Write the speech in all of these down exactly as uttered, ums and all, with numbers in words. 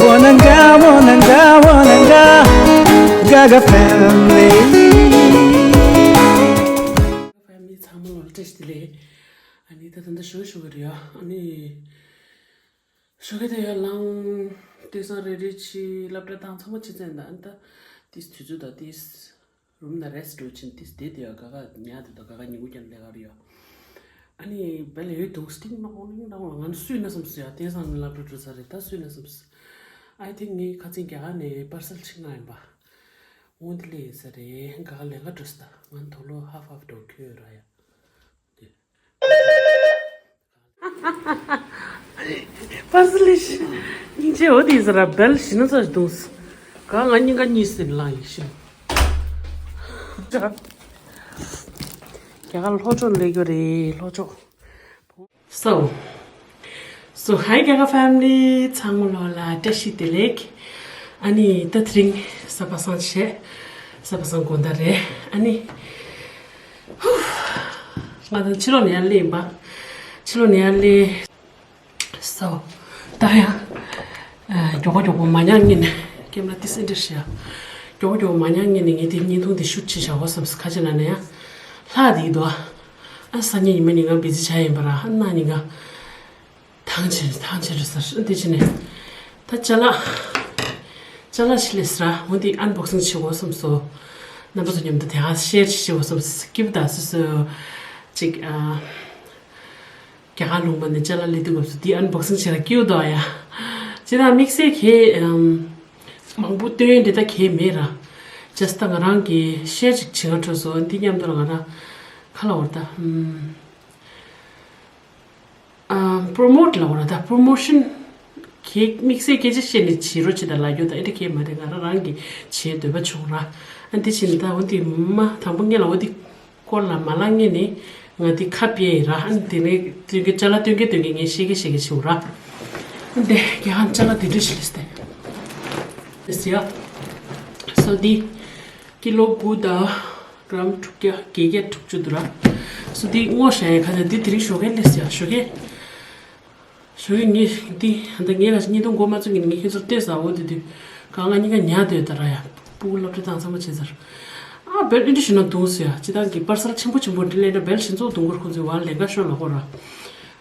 Wananga, wananga, wananga, Gaga family. Family ཚང་མ་ལོ་བཀྲ་ཤིས་བདེ་ལེགས། ཨ་ནི་ད་ད་ལྟ་ཞོགས་ཞོགས་རེད་ཡ། ཨ་ནི་ཞོགས་ཀས་དེ་ཡར་ལངས། དེང་སང་རེ་རེ་བྱས་སློབ་གྲྭ་བཏང་ཚང་མ་བྱས་ཚར་ཡིན་ད། ཨ་ནི་ད་དེ་དུས་ཚོད་ད་དེ། རུམ་ན་རེ་སི་ཊི་འགྲོ་ཕྱིན་ཏིས་དེ་དེ་ཡ་ག་ག་ཉལ་དེ་དང་ག་ག་ཉིན་གུང་ཀྱང་ལས་ཀ་རེད་ཡ། ཨ་ནི་བེལ་ཡོད་དུང་སྟིང་ནག་ནག་ལ་ང་ནི་སུས་ན་བསམ་སོང་ཡ། དེང་སང་ནི་སློབ་གྲྭ་འགྲོ་ཚར་རེད་ད་སུས་ན་བསམ་སོང་། I think ངའི་ཁ་ཚིག་རྒྱ་གར་ནས་པར་སལ་ཕྱིན་ང་ཡིན་པ། འོང་དེ་ལས་ཡིན་ས་རེད། ག་ག་ལས་ཀ་འགྲོ་ས་ད་ང་ནི་དོ་ལོ་ཧ་ཧྥ་འགྲོ་ཁྱོད་ར་ཡ། པར་སི་ལི་ཤི། སྙིང་རྗེ་འོ་དེ་ཟེར་ར་བེལ་ཞི་ན་ཚ་གདུང་སི། ག་ང་སྙིང་ག་གཉིས་སི་ལང་ཡིག་ཤི། རྒྱ་གར་ལྷོ་ཕྱོགས་ལས་གོ་རེད་ལྷོ་ཕྱོགས། So, so hi རྒྱ་གར་ཕེ་མི་ལི་ཚང་མ་ལོ་ལ་བཀྲ་ཤིས་བདེ་ལེགས། ཨ་ནི་ད་དེ་རིང་གཟའ་པ་སངས་བྱས། གཟའ་པ་སངས་དགོང་དག་རེད། ཨ་ནི། ཧུ། ང་ད་ཕྱི་ལོགས་ནས་ཡར་སླེབས་ཡིན་པ། ཕྱི་ལོགས་ནས་ཡར་སླེབས། སོ། ད་ཡང་། མགྱོགས་པོ་མགྱོགས་པོ་མ་ཉལ་སྔོན་ནས། ཀེམ་ར་ཏི་སེ་འདྲ་ཞིག་ཡ། མགྱོགས་པོ་མགྱོགས་པོ་མ་ཉལ་སྔོན་ནས་ངས་དེ་བརྙན་ཐུང་དེ་ཤུཊ་བྱེད་བཞག་གོ་བསམ་སོང་། ག་ཅི་ལབ་ན་ཡང་། ལྷག་དེ་འདུག་ཨ། སང་ཉིན་ཉི་མ་ཉིན་གང་བི་ཛི་ཆགས་ཡིན་པ་ར། ཨ་ན་ཉིན་གང་། ཐང་ཆད་ཐང་ཆད་རེད་ཟེར། ཨ་དེ་ཕྱིན་ནས། ད་ཅ་ལག་ཅ་ལག་ཕྱི་སླེབས་ཟེར་ར། འོ་དེ་ཨན་བོག་སིང་བྱེད་དགོས་བསམ་སོང་། རྣམ་པ་ཚོ་མཉམ་དུ་དེ་ག་ཤེར་བྱེད་དགོས་བསམ་སོང་། སྐྱིད་པོ་ད་སོ་སོ། ཅིག་ཨ། རྒྱ་གར་ལུང་པ་ནས་ཅ་ལག་སླེབས་དུས་སྐབས་སུ་དེ་ཨན་བོག་སིང་བྱེད་ལ་སྐྱིད་པོ་འདུག་ཨ་ཡ། ཅི་ད་དམིགས་བསལ་གྱི་ཨམ། མང་པོ་སྟོན་འདི་ད་གས་མེད་ར། ཇ་སི་ད་ང་རང་གི་ཤེར་ཅིག་བྱེད་ང་འཕྲོད་སོང་། འདི་མཉམ་དུ་ལ་ང་རང་ཁ་ལ་འོར་ད་ཨམ། ཨ། པྲོ་མོཊ་ལ་འོ་ར་ད་པྲོ་མོ་ཤན་གྱི་དམིགས་བསལ་སྐད་ཆ་བཤད་ནས་བྱེད་རོགས་བྱེད་ད་ལབ་རྒྱུ་ད་ཨེ་འདྲ་གས་མ་རེད། ང་རང་རང་གི་བྱེད་འདོད་པ་བྱུང་ར། ཨ་འདི་བྱས་ནས་ད་འོ་འདི་མ་དང་པོ་ངས་ལ་འོ་འདི་སྐོར་ལ་མ་ལ་ངས་ནི་ང་འདི་ཁ་ཕྱེ་ཡི་ར། ཨ་འདི་ནས་སྟོན་གྱི་ཅ་ལག་སྟོན་གྱི་སྟོན་གྱི་ངས་ཤེས་ཀྱི་ཤེས་ཀྱི་བྱེད་ར། ཨ་འདི་རྒྱ་ཧན་ཅ་ལག་འདི་འདྲ་ཞིག་ལས་སྟེ། ཟེར་ཡ། སོ་འདི། ཀི་ལོ་དགུ་དང་གྲམ་དྲུག་བརྒྱ་བརྒྱད་བརྒྱ་དྲུག་ཅུ་འདུག་ར། སོ་འདི་སྔོ་ཤ་ཡ་ཁ་ཚ་འདི་དེ་རིང་ཞོགས་ཀས་སླེབས་ཡ་ཞོགས་ཀས། ཞོགས་ཀས་ངས་འདི་ད་ངས་ཁ་ཅིག་བརྙན་ཐུང་འགོ་མ་བཙུགས་ཀྱི་ནས་ངས་ཁྱེད་ཚོར་བལྟས་ས་འོ་དེ་དུས་གང་ང་གཉིས་ཀ་ཉལ་སྡོད་ད་ར་ཡ། སྤུ་གུ་སློབ་གྲྭ་བཏང་ཚང་མ་བྱས་ཚར། ཨ་བེལ་ཨིན་ཏི་ཤི་ན་འདུག་ཟེར་ཡ། སྤྱི་བཏང་གི་པར་སལ་ཆེན་པོ་ཆེན་པོ་འདི་ལས་ན་བེལ་ཞིག་ཚོགས་འདུག་གོ་ཁོང་ཚོའི་བར་ལས་ཀ་ཤོར་ལ་ཧོ་ར།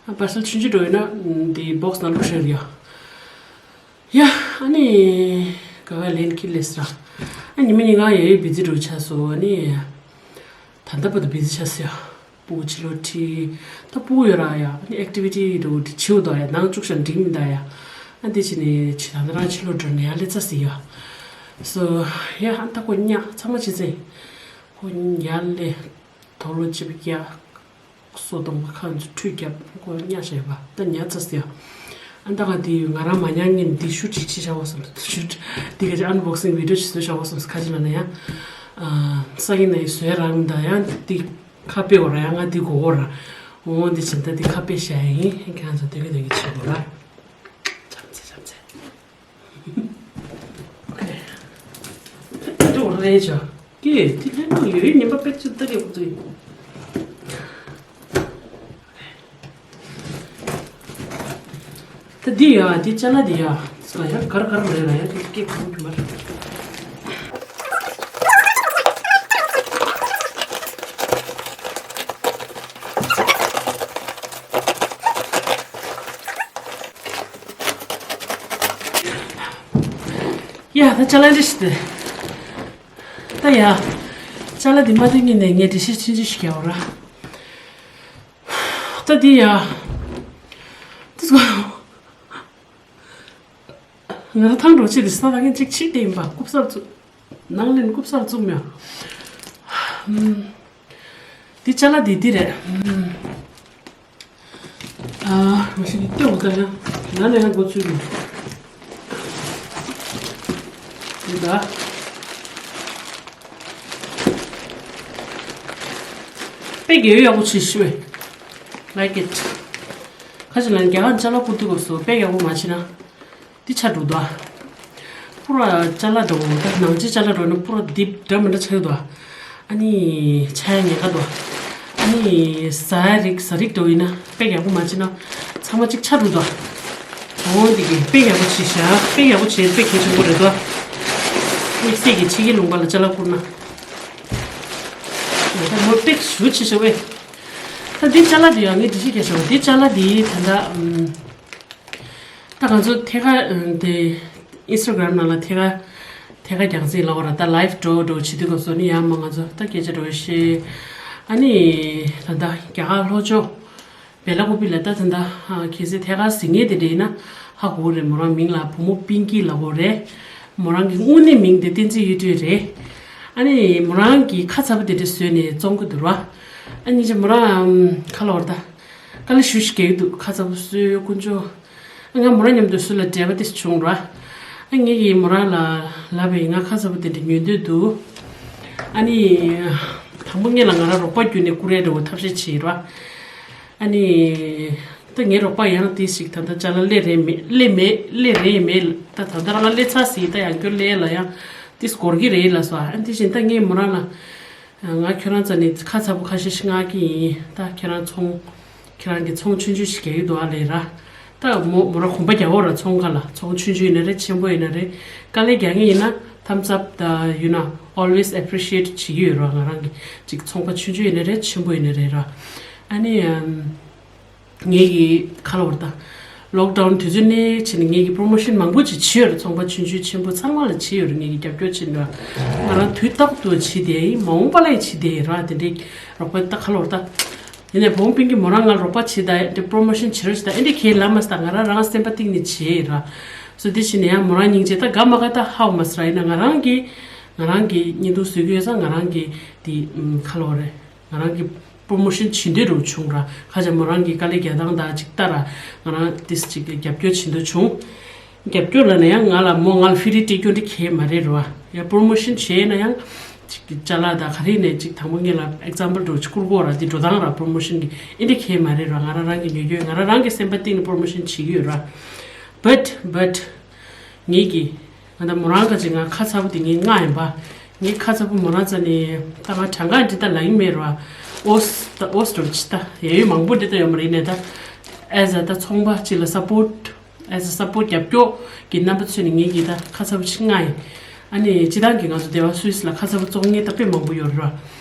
ཨ་པར་སལ་ཆུང་ཆུང་འགྲོ་ཡོད་ན་འདི་བོག་སི་ནང་བླུགས་ཤོར་ཡ། ཡ། ཨ་ནི། ག་ག་ལན་ཁྱེར་སླེབས་ར། ཨ་ཉི་མ་ཉིན་གང་ཡ་ཡོད་བི་ཛི་འགྲོ་ཆགས་སོ་ཨ་ནི། ད་ལྟ་བར་དུ་བི་ཛི་ཆགས་སོ་ཡ། སྤུ་གུ་ཕྱི་ལོགས་ཁྲིད། ད་སྤུ་གུ་ཡོད་ར་ཡ། ཨ་ནི་ཨེག་ཊི་བི་ཊི་འགྲོ་འདི་བྱེད་འོ་དོ་ཡ། ནང་བཅུག་ཤ་འགྲིག་མི་འདའ་ཡ། ཨ་འདི་ཕྱིན་ནས་ཕྱི་ད་ལྟ་རང་ཕྱི་ལོགས་འགྲོ་ནས་ཡ་ལེ་ཚ་ཟིག་ཡ། སོ། ཡ་ཨ་ད་ཁོ་ཉག་ཚང་མ་བྱེད་ཚེ། ཁོ་ཡ་ལེ། དོག་ལོ་ཅི་བི་ཡ། སོ་དང་པོ་ཁ་ཚུ་ཁྲུས་རྒྱབ་ཁོ་ཉལ་བྱས་པ་ད་ཉལ་ཚར་སོང་ཡ། ཨ་ད་ག་དེ་ང་རང་མ་ཉལ་སྔོན་དེ་ཤུཊ་ཅིག་བྱེད་བཞག་པ་བསམ་ཤུཊ་དེ་ག་ཅིག་ཨན་བོག་སིང་བི་ཌི་ཡོ་ཅིག་བཟོས་བཞག་པ་བསམ་ཁ་ཅིག་ལ་ན་ཡ། ཨ་ས་ཡིན་ན་ཡི་བཟོས་རང་ད་ཡ་དེ་ཁ་དཔེ་འོ་ར་ཡ་ང་དེ་གོ་གོ་ར། འོ་དེ་བྱིན་ད་དེ་ཁ་དཔེ་བཞག་ཡིན་ཁྱེད་རང་ཚོ་དེ་ག་དེ་ག་བྱེད་དགོས་ར། བྱམས་བརྩེ་བྱམས་བརྩེ། ཨོ་ཁེ། ད་དེ་འོ་རེད་ཅོ། ཀྱེ་དེ་ལྷན་དུ་ཡོད་ཡོད་ཉན་པ་དཔེ་ཅིག་ལྟ་གི་འོ་དེ། ད་འདི་ཡ་འདི་ཅ་ལག་འདི་ཡ། ས་ཡ་གར་གར་རེད་ལ་ཡ་འདི་སྐད་གང་གི་མ་རེད། ཡ་ད་ཅ་ལག་འདི་ཞིག་དེ། ད་ཡ། ཅ་ལག་འདི་མ་འདི་ངེད་ནས་ངས་འདི་ཤི་ཆིན་ཆི་ཞིག་རྒྱག་ར། ད་འདི་ཡ། འདི་སོ། ང་རང་ཐང་འགྲོ་ཆེད་དེ་ས་ད་ངས་ཅིག་ཕྱིས་ཏེ་ཡིན་པ་རྐུབ་སར་བཙུགས། ནང་ལེན་རྐུབ་སར་བཙུགས་མྱོང་། ཨམ། འདི་ཅ་ལག་འདི་འདི་རེད། ཨམ། ཨ་མ་གཞི་འདི་ལྟོས་འོ་ད་ཡང་ང་ནས་ཡང་འགོ་ཚུགས་ཡོང་། འདི་ད། དཔེ་རྒྱལ་ཡོད་ཡག་པོ་བྱེད་ཤི་བས། Like it. ཁ་ཅིག་ལ་རྒྱ་གར་ཅ་ལག་བསྐུར་དུས་སྐབས་སུ་དཔེ་ཡག་པོ་མ་བྱེད་ན། འདི་ཆ་འགྲོ་དོ། པུ་ར་ཅ་ལག་འགྲོ་ད་ནང་ཆེ་ཅ་ལག་འགྲོ་ན་པུ་ར་རྡིབ་འདྲ་མི་འདྲ་ཆགས་དོ། ཨ་ནི་ཆ་ཡ་ཉེན་ཁ་དོ། ཨ་ནི་ཟ་ཡ་རིགས་ཟ་རིགས་འགྲོ་ཡིན་ན་དཔེ་ཡག་པོ་མ་བྱེད་ན་ཚང་མ་གཅིག་ཆ་འགྲོ་དོ། འོ་འདི་གི་དཔེ་ཡག་པོ་བྱས་ཤག་དཔེ་ཡག་པོ་བྱས། དཔེ་གལ་ཆེན་པོ་རེད་དོ། དམིགས་བསལ་གྱི་ཕྱི་རྒྱལ་ལུང་པ་ལ་ཅ་ལག་བསྐུར་ན། ད་མོ་དཔེ་ཞུ་ཆེ་ཤོས་པས། ད་འདི་ཅ་ལག་འདི་ཡང་ངས་འདི་ཞིག་རྒྱག་ཤོག་འདི་ཅ་ལག་འདི་ད་ལྟ་ཨམ། ད་ང་ཚོ་ཐད་ཀར་ཨམ། དེ་ཨིན་སི་ཊ་གྷ་རམ་ནང་ལ་ཐད་ཀར་ཐད་ཀར་རྒྱག་འཛིན་ལབ་པ་ར། ད་ལའིབ་འགྲོ་འགྲོ་བྱེད་དུས་སྐབས་སུ་ནི་ཡང་མ་ང་ཚོ་ད་སྐད་ཆ་འགྲོ་ཤེས། ཨ་ནི་ད་ལྟ་རྒྱ་གར་ལྷོ་ཕྱོགས་བེ་ལ་ཀུ་པི་ལ་ད་ད་ལྟ་གལ་སྲིད་ཐད་ཀར་གཟིགས་མཁན་དེ་འདྲ་ཡིན་ན་ཧ་གོ་གི་རེད། མོ་རང་མིང་ལ་བུ་མོ་པིང་ཀི་ལབ་ཀྱི་ཡོད་རེད། མོ་རང་གི་དངོས་གནས་མིང་དེ་བསྟན་འཛིན་གཡུ་སྒྲོན་རེད། ཨ་ནི་མོ་རང་གིས་ཁ་ཚ་པོ་དེ་འདྲ་བཟོས་ནས་བཙོང་གི་འདུག་ར། ཨ་ནི་ཅི་མོ་རང་ཁ་ལོར་ད་དཀའ་ལས་ཞེ་པོ་ཅིག་རྒྱག་གི་འདུག་ཁ་ཚ་པོ་བཟོས་དཀོན་མཆོག་ང་མོ་རང་མཉམ་དུ་སུ་ལ་འབྲེལ་བ་དེ་བྱུང་ར། ཨ་ངེད་ཀྱིས་མོ་རང་ལ་ལབ་པས། ང་ཁ་ཚ་པོ་དེ་འདྲ་ཉོ་འདོད་འདུག་ཨ་ནི་དང་པོ་ངེད་ལ་ང་རང་རོགས་པ་བརྒྱུད་ནས་བསྐུར་ཡས་འདྲ་བོ་ཐབས་ཤེས་བྱས་ར། ཨ་ནི་ད་ངའི་རོགས་པ་ཡང་དེ་ཞིག་ད་ལྟ་ཅ་ལག་སླེབས་རན་མེད། སླེབས་མེད། སླེབས་རན་མེད། ད་ད་ལྟ་རང་ལ་སླེབས་ཚར་ཟིན། ད་ཡང་བསྐྱར་སླེབས་ལ་ཡང་དེ་འགོར་གྱི་རེད་ལབ་སོང་། ཨ་དེ་བཞིན་ད་ངས་མོ་རང་ལ། ང་ཁྱོད་རང་རྩ་ནས་ཁ་ཚ་པོ་ཁ་ཤས་ཤིག་མངག་གི་ཡིན། ད་ཁྱེད་རང་ཚོང་། ཁྱེད་རང་གི་ཚོང་ཆུང་ཆུང་ཞིག་རྒྱག་གི་འདུག་ཨ་ལས་ར། ད་མོ་མོ་རང་གོམ་པ་རྒྱག་འོ་ར། ཚོང་ཁ་ལ་ཚོང་ཆུང་ཆུང་ཡིན་ན་རེད། ཆེན་པོ་ཡིན་ན་རེད། དཀའ་ལས་རྒྱག་གི་ཡིན་ན་ཐམ་སབ་དང་ཡུ་ནོ་always appreciate བྱེད་ཀྱི་ཡོད་ར། ང་རང་གི་ཅིག་ཚོང་པ་ཆུང་ཆུང་ཡིན་ན་རེད། ཆེན་པོ་ཡིན་ན་རེད་ར། ཨ་ནི་ངེད་ཀྱི་ཁ་ལོ་བར་ད་ལོག་ཌའུན་དུས་ཚོད་ནས་བྱས་ནས་ངེད་ཀྱི་པོ་རོ་མོ་ཤན་མང་པོ་ཅིག་བྱས་ཡོད་རེད། ཚོང་པ་ཆུང་ཆུང་ཆེན་པོ་ཚང་མ་ལ་བྱས་ཡོད་རེད། ངེད་ཀྱི་རྒྱབ་སྐྱོར་བྱས་ནས་ར། ང་རང་དུས་རྟག་ཏུ་བྱས་ཏེ་ཡིན། མ་འོངས་པ་ལ་ཡང་བྱས་ཏེ་ཡིན་ར། དེ་འདྲའི་རོགས་པ་ད་ཁ་ལོ་བར་ད། ཡིན་ནའི་བུ་མོ་པིང་ཀི་མོ་རང་ང་ལ་རོགས་པ་བྱས་ད་དེ་པོ་རོ་མོ་ཤན་བྱེད་རོགས་བྱས་ད་ཨེ་འདྲ་ཁས་ལབ་མ་སོང་། ད་ང་རང་རང་སེམས་པ་གཏིང་ནས་བྱས་ཡིན་ར། སོ་དེ་བྱས་ནས་ཡང་མོ་རང་སྙིང་རྗེ་ད་དགའ་མ་དགའ་ད་ཧ་གོ་མ་སོང་ར། ཡིན་ན་ང་རང་གིས་ང་རང་གིས་བརྙན་ཐུང་བཟོ་གི་ཡོད་ཙང་ང་རང་གིས་དེ་ཁ་ལོ་བར་རེད། ང་རང་གིས་པོ་རོ་མོ་ཤན་བྱེད་འདོད་རུ་བྱུང་ར། ཁ་ཅིག་མོ་རང་གི་དཀའ་ལས་རྒྱག་སྟངས་དང་ཅིག་ལྟ་ར། ང་རང་ཏིས་ཅིག་རྒྱབ་སྐྱོར་བྱེད་འདོད་བྱུང་། རྒྱབ་སྐྱོར་ལབ་ན་ཡང་ང་ལ་མོ་ང་ལ་ཕི་རི་སྤྲད་རྒྱུ་འདི་གལ་མ་རེད་ར། ཡང་པོ་རོ་མོ་ཤན་བྱས་ན་ཡང་ཅིག་ཅ་ལག་དང་ག་རེ་ནས་ཅིག་དང་པོ་ངེད་ལ་ཨེག་ཛམ་པལ་འདྲ་བོ་ཅིག་བསྐུར་དགོས་ར། འདི་འགྲོ་སྟངས་ར། པོ་རོ་མོ་ཤན་གི་ཨེ་འདྲ་གལ་མ་རེད་ར། ང་རང་རང་གི་ཉོ་རྒྱུ་ཡོད། ང་རང་རང་གི་སེམས་པ་གཏིང་ནས་པོ་རོ་མོ་ཤན་བྱེད་ཀྱི་ཡོད་ར། བཊ་བཊ། ངེད་ཀྱིས། ང་ད་མོ་རང་ག་ཅིག་ང་ཁ་ཚ་པོ་དེ་ངས་མངགས་ཡིན་པ། ངས་ཁ་ཚ་པོ་མོ་རང་རྩ་ནས་ད་ང་གྲངས་ཀ་འདི་ད་ལ་ཡིན་མེད་ར། ཨོས་ད་ཨོས་འགྲོ་ཅི་ད་ཡ་ཡོད་མང་པོ་འདི་ད་ཡོད་མ་རེད་ནས་ད། ཨེ་ཟ་ད་ཚོང་པ་ཅིག་ལ་སཔོར་ཊི་ཨེ་ཟ་སཔོར་ཊི་རྒྱབ་སྐྱོར་གྱི་རྣམ་པ་མཚོན་ནས་ངེད་ཀྱིས་ད་ཁ་ཚ་པོ་ཅིག་མངགས་ཡིན། ཨ་ནི་སྤྱི་བཏང་གི་ང་ཚོ་སྡེ་བ་སུད་སི་ལ་ཁ་ཚ་པོ་བཙོང་མཁན་ད་དཔེ་མང་པོ་ཡོད་ར།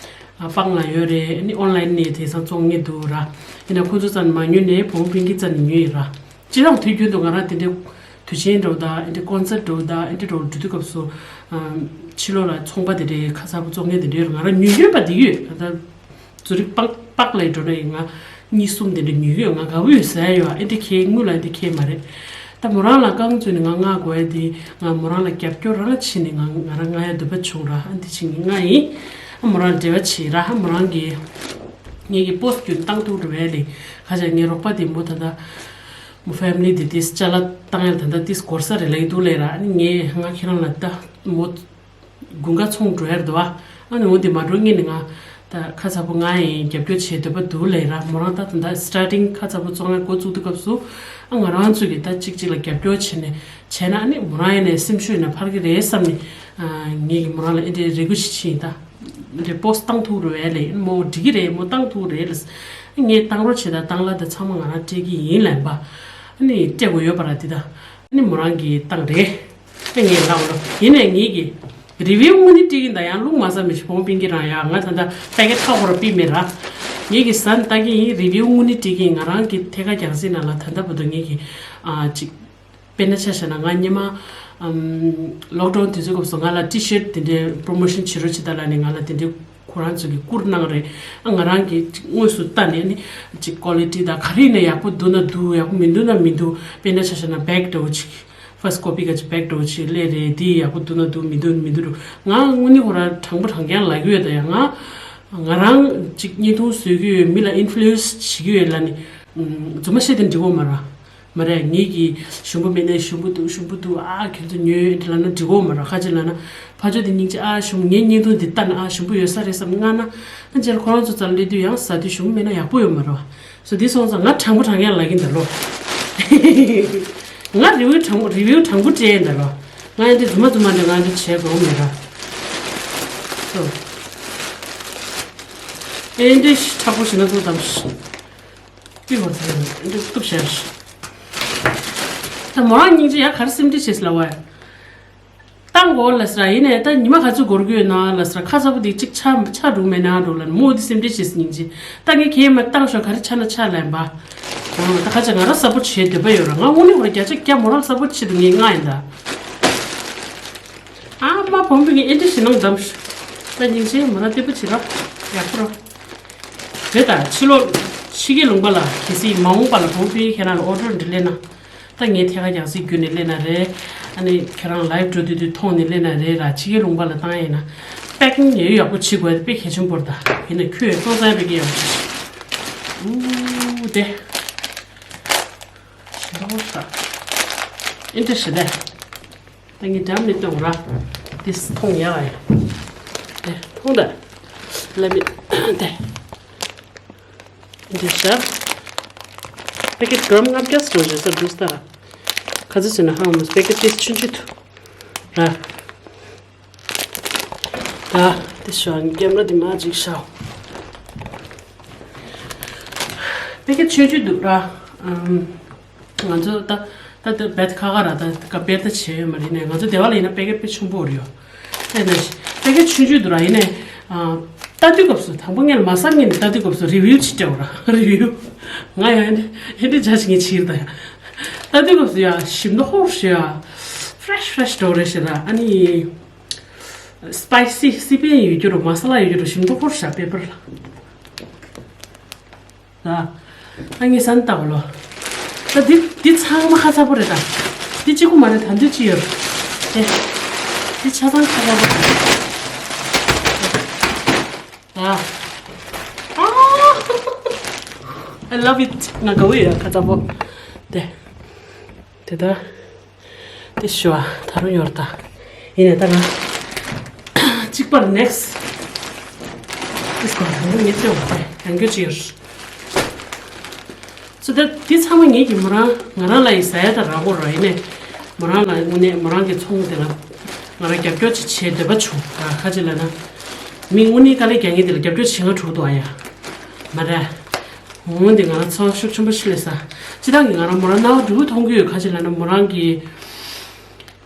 ཨ་སྤང་ལ་ཡོད་རེད། ཨ་ནི་ཨོན་ལན་ནས་དེང་སང་བཙོང་མཁན་འདུག་ར། ཡིན་ན་ཁོ་ཚོ་རྩ་ནས་མ་ཉོས་ནས་བུ་མོ་པིང་ཀི་རྩ་ནས་ཉོས་ཡིན་ར། སྤྱིར་བཏང་དུས་རྒྱུན་དུ་ང་རང་དེ་འདྲའི་དུས་ཆེན་འདྲ་བོ་དང་ཨེ་འདྲའི་ཀོན་སར་ཊི་འདྲ་བོ་དང་ཨེ་འདྲའི་འདྲ་བོ་འགྲོ་དུས་སྐབས་སུ་ཕྱི་ལོགས་ལ་ཚོང་པ་དེ་འདྲའི་ཁ་ཚ་པོ་བཙོང་མཁན་དེ་འདྲའི་ང་རང་ཉོས་ཡོད་པ་དེ་ཡོད། ད་ལྟ་ཛུ་རིག་པག་པག་ལ་འགྲོ་ན་ཡིན་ང་གཉིས་གསུམ་དེ་འདྲ་ཉོས་ཡོད། ང་དགའ་པོ་ཡོད་ཟེར་ཡོད། ཨེ་འདྲའི་ཁྱེད་དངུལ་ལ་ཨེ་འདྲའི་ཁྱེད་མ་རེད། ད་མོ་རང་ལ་རྐང་བཙུགས་ནས་ང་མངགས་དགོས་ཡ་དེ་ང་མོ་རང་ལ་རྒྱབ་སྐྱོར་རང་བྱས་ནས་ང་ང་རང་མངགས་ཡ་འདོད་པ་བྱུང་ར། ཨ་འདི་བྱས་ནས་མངགས་ཡིན། ཨ་མོ་རང་འབྲེལ་བ་བྱས་ར། ཨ་མོ་རང་གིས་ངེད་ཀྱི་པོ་སི་ཊི་བརྒྱུད་བཏང་ཐུབ་འགྲོ་བས་ལས་ཁ་ཅིག་ངའི་རོགས་པ་དེ་མོ་ད་ལྟ། མོ་ཕེ་མི་ལི་དེ་ཏིས་ཅ་ལག་བཏང་ཡ་ད་ལྟ་ཏིས་འགོར་ས་རེད་ལབ་ཀྱི་འདུག་ལས་ར། ཨ་ནི་ངས་ང་ཁྱེད་རང་ལ་ད་མོ་དགུན་ཁ་ཚོང་འགྲོ་ཡ་རེད་འདུག་ཨ། ཨ་ནི་འོ་དེ་མ་འགྲོ་སྔོན་ནས་ང་ད་ཁ་ཚ་པོ་ང་ཡིན་རྒྱབ་སྐྱོར་བྱེད་འདོད་པ་འདུག་ལས་ར། མོ་རང་ད་ད་ལྟ་སི་ཊར་ཊིང་ཁ་ཚ་པོ་བཙོང་ཡ་འགོ་བཙུགས་དུས་སྐབས་སུ་ཨ་ང་རང་ཚོ་གི་ད་གཅིག་གཅིག་ལ་རྒྱབ་སྐྱོར་བྱས་ནས་བྱས་ན་ཨ་ནི་མོ་རང་ཡིན་ནས་སེམས་ཤུགས་ཡིན་ན་འཕར་གི་རེད་བསམ་ནས་ཨ་ངས་ཀྱི་མོ་རང་ལ་ཨེ་འདྲའི་རེ་སྐུལ་ཞིག་བྱས་ཡིན་ད། འདྲེ་པོ་སི་ཊི་བཏང་ཐུབ་རེད་ལས་མོ་འགྲིག་གི་རེད། མོ་བཏང་ཐུབ་རེད་ལ། ངས་བཏང་རོགས་བྱེད་ད་བཏང་ལ་ད་ཚང་མ་ང་རང་སྤྲད་ཀྱི་ཡིན་ལབ་པ། ཨ་ནི་སྤྲད་དགོས་ཡོད་པ་ར་དེ་ད། ཨ་ནི་མོ་རང་གིས་བཏང་རེད། ཨ་ངས་ལབ་ལོ་ཡིན་ནས་ངེད་ཀྱི་རི་བིའུ་དངོས་གནས་སྤྲད་ཀྱི་ཡིན་ད། ཡང་ལུག་མ་ཟ་མི་ཞིག་བོང་པིན་གྱི་རང་ཡ་ང་ད་ད་པེ་ཀེ་ཊི་ཁ་ཁོ་ར་པི་མེད་ར། ངེད་ཀྱི་ཟ་ནི་ལྟ་གི་ཡིན། རི་བིའུ་དངོས་གནས་སྤྲད་ཀྱི་ཡིན། ང་རང་གི་ཐད་ཀ་རྒྱང་སྲིང་ནང་ལ་ད་ལྟ་བར་དུ་ངེད་ཀྱི་ཨ་ཅིག་དཔེར་ན་ཆ་བཞག་ན་ང་སྔོན་མ་ཨམ་ལོག་ཌའུན་དུས་ཚོད་སྐབས་སུ་ང་ལ་ཊི་ཤར་ཊི་དེ་འདྲའི་པོ་རོ་མོ་ཤན་བྱེད་རོགས་བྱེད་དང་ལབ་ནས་ང་ལ་དེ་འདྲའི་ཁོ་རང་ཚོ་གིས་བསྐུར་གནང་རེད། ཨ་ང་རང་གིས་དངོས་སུ་ལྟ་ནས་ནི་ཅིག་ཀོ་ལི་ཊི་དང་ག་རེ་ཡིན་ན་ཡག་པོ་འདུག་ན་འདུག་ཡག་པོ་མི་འདུག་ན་མི་འདུག་དཔེར་ན་ཆ་བཞག་ན་བེག་འདྲ་བོ་ཅིག་ཕར་སི་ཊི་ཀོ་པི་ག་ཅིག་བེག་འདྲ་བོ་ཅིག་སླེབས་རེད། འདི་ཡག་པོ་འདུག་ན་འདུག་མི་འདུག་མི་འདུག་རུ་ང་དངོས་གནས་ཁོ་རང་དྲང་པོ་དྲང་རྐྱང་ལབ་ཀྱི་ཡོད། ད་ཡང་ང་ང་རང་ཅིག་བརྙན་ཐུང་བཟོ་གི་ཡོད། མི་ལ་ཨིན་ཕུ་ལུ་ཨེན་སི་བྱེད་ཀྱི་ཡོད་ལབ་ནས་རྫུན་མ་བཤད་དེ་འགྲིག་གོ་མ་རེད། མ་རེད། ངེད་ཀྱིས་ཞུམ་པ་མེད་ན་ཞུམ་པ་འདུག་ཞུམ་པ་འདུག་ཨ་ཁྱོད་ཚོ་ཉོས་འདི་ལབ་ན་འགྲིག་གོ་མ་རེད། ཁ་ཅིག་ལབ་ན་ཕ་ཆོས་དེ་སྙིང་རྗེ། ཨ་ཞུམ་ངའི་བརྙན་ཐུང་འདི་ལྟ་ན་ཨ་ཞུམ་པ་ཡོད་ས་རེད་བསམ་མངགས་ན། ཨ་རྗེས་ལ་ཁོ་རང་ཚོ་རྩ་ལ་སླེབས་དུས་ཡང་ཟ་དུས་ཞུམ་པ་མེད་ན་ཡག་པོ་ཡོད་མ་རེད། སོ་འདི་སོང་ཙང་ང་དྲང་པོ་དྲང་ཡག་ལབ་ཀྱིན་ད་ལོ། ང་རི་བིའུ་དྲང་པོ་རི་བིའུ་དྲང་པོ་སྤྲད་ཡིན་ད་ལོ། ང་ཡང་འདི་རྫུན་མ་རྫུན་མ་འདྲ་ང་འདི་བྱེད་དགོས་མེད་ར། སོ། ཨེ་འདི་མཁྲེགས་པོ་ཞིག་ན་ཚོ་དམ་ཤི། པི་བར་ཐལ་ཡང་འདི་གཏུབ་བྱས་རེད། ད་མོ་རང་སྙིང་རྗེ། ཡ་ག་རེ་སེམས་ཁྲལ་བྱེད་ལ་བ། བཏང་གོ་ལ་ཟེར། ཡིན་ནས་ད་ཉི་མ་ག་ཚོད་འགོར་གྱི་ཡོད་ན་ལ་ཟེར། ཁ་ཚ་པོ་དེ་གཅིག་ཆ་ཆ་འགྲོ་མེད་ན་འགྲོ་ལ་མོ་དེ་སེམས་ཁྲལ་བྱེད་སྙིང་རྗེ། ད་ངས་ཁྱེད་མ་བཏང་ཤོག་ག་རེ་ཆ་ན་ཆ་ལན་པ། ཨོ་ད་ཁ་ཆ་ང་རང་སབ་པོར་བྱེད་འདོད་པ་ཡོད་ར། ང་དངོས་གནས་ཁོ་ར་བརྒྱ་ཆ་བརྒྱ་མོ་རང་སབ་པོར་བྱེད་དུ་ངས་ང་ཡིན་ད། ཨ་མ་བོང་བུ་ངས་ཨེ་འདྲ་ཞིག་ནང་འདམ་ཤོག་ད་སྙིང་རྗེ་མོ་རང་སྟེར་པོ་བྱེད་ར་ཡག་པོ་ར། རེད་ད་ཕྱི་ལོགས་ཕྱི་རྒྱལ་ལུང་པ་ལ་གལ་སྲིད་མ་འོངས་པ་ལ་བོང་བུ་ཁྱེད་རང་ལ་ཨོ་ཌར་འདྲི་ལེན་ན། ད་ངས་ཐད་ཀར་རྒྱང་སྲིང་བརྒྱུད་ནས་ལེན་ན་རེད། ཨ་ནི་ཁྱེད་རང་ལའེབ་འགྲོ་དུས་དུས་མཐོང་ནས་ལེན་ན་རེད་ར། ཕྱི་རྒྱལ་ལུང་པ་ལ་བཏང་ཡིན་ན། པེ་ཀིང་ཡོད་ཡག་པོ་བྱེད་དགོས་དཔེ་གལ་ཆེན་པོ་རེད་ད། ཡིན་ན་ཁྱོད་སོང་ཙང་པེ་ཀིང་ཡག་པོ་བྱེད། ཨུ་དེ། ཞེ་དྲག་ཤ། ཨེ་འདྲ་ཞེ་དྲག་ད་ངས་འགྲམ་ནས་གཏོང་ར། འདི་མཐོང་ཡག་ཨེ། དེ་མཐོང་ད། ལ་མི་དེ། འདི་ཤ། པེ་ཀེ་ཊི་གྲམ་ལྔ་བརྒྱ་སོ་ཞེ་ས་འདུག་ས་ར། ཁ་ཚ་ཟེར་ན་ཧང་མོ་པེ་ཀེ་ཊི་ཆུང་ཆུང་དུ་ར། ད་དེ་ཤ་ཀེམ་ར་འདི་མ་ཅིག་ཤ། པེ་ཀེ་ཊི་ཆུང་ཆུང་འདུག་ར། ཨམ། ང་ཚོ་ད་ད་ད་བེད་ཁ་ཁ་ར་ད་ཀ་པེར་ད་བྱས་ཡོད་མ་རེད་ནས། ང་ཚོ་སྡེ་བ་ལ་ཡིན་ན་པེ་ཀེ་ཊི་དཔེ་ཆུང་པོ་རེད་ཡོད། ཨེ་ན་པེ་ཀེ་ཊི་ཆུང་ཆུང་འདུག་ར། ཡིན་ནས་ཨ། ལྟ་དུས་སྐབས་སུ་དང་པོ་ངས་ལ་མ་བསམ་ངས་ནས་ལྟ་དུས་སྐབས་སུ་རི་བིའུ་ཅིག་སྤྲད་འོ་ར། རི་བིའུ། ང་ཡང་ཨེ་འདྲ་ཨེ་འདྲ་འཇའ་ཞིག་ངས་བྱིར་ད་ཡ། ལྟ་དུས་སྐབས་སུ་ཡ་ཞིམ་མདོག་ཧོར་ཞེ་ཡ། ཕེ་རེ་ཤི་ཕེ་རེ་ཤི་འདྲ་བོ་རེད་ཞེ་ད། ཨ་ནི་སི་པའི་སི་སི་པན་ཡོད་རྒྱུ་རུ་མ་ས་ལ་ཡོད་རྒྱུ་རུ་ཞིམ་མདོག་ཧོར་ཞེ་པེ་པར་ལ། ད། ཨ་ངས་ས་ནི་ལྟ་བ་ལོ། ད་འདི་འདི་ཚང་མ་ཁ་ཚ་པོ་རེད་ད། འདི་གཅིག་པུ་མ་རེད་ད། འདི་གཅིག་ཡོད། དེ། འདི་ཆ་ཚང་ཁ་ཚ་པོ་རེད། ད། ཨ། I love it. ང་དགའ་བོ་ཡོད་ཁ་ཚ་པོ། དེ། དེ་ད། དེ་ཞུ་བ་ད་རུང་ཡོད་རེད་ད། ཡིན་ནའི་ད་ང་། གཅིག་པར་ནེག་སི་ཊི། དེ་སྐོར་ད་རུང་ངས་བལྟས་འོ་དེ་ཡང་སྐྱོ་ཅི་ཡོད། སོ་ད་དེ་ཚང་མ་ངེད་ཀྱི་མོ་རང་ང་རང་ལ་ཡི་ཟ་ཡ་ད་རག་གོ་ར། ཡིན་ནའི་མོ་རང་ལ་དངོས་གནས་མོ་རང་གི་ཚོང་དེ་ལ་ང་རང་རྒྱབ་སྐྱོར་ཅིག་བྱེད་འདོད་པ་བྱུང་ད། ཁ་ཅིག་ལ་ན། མི་དངོས་གནས་དཀའ་ལས་རྒྱག་མཁན་དེ་ལ་རྒྱབ་སྐྱོར་བྱེད་ང་གྲུག་འདུག་ཨ་ཡ། མ་རེད། འོན་ཏེ་ང་རང་ཚོར་ཤུགས་ཆེན་པོ་ཞིག་སླེབས་ས། སྤྱིར་བཏང་གི་ང་རང་མོ་རང་སྣང་བ་འགྲོ་མཐོང་གི་ཡོད། ཁ་ཅིག་ལ་ན་མོ་རང་གི་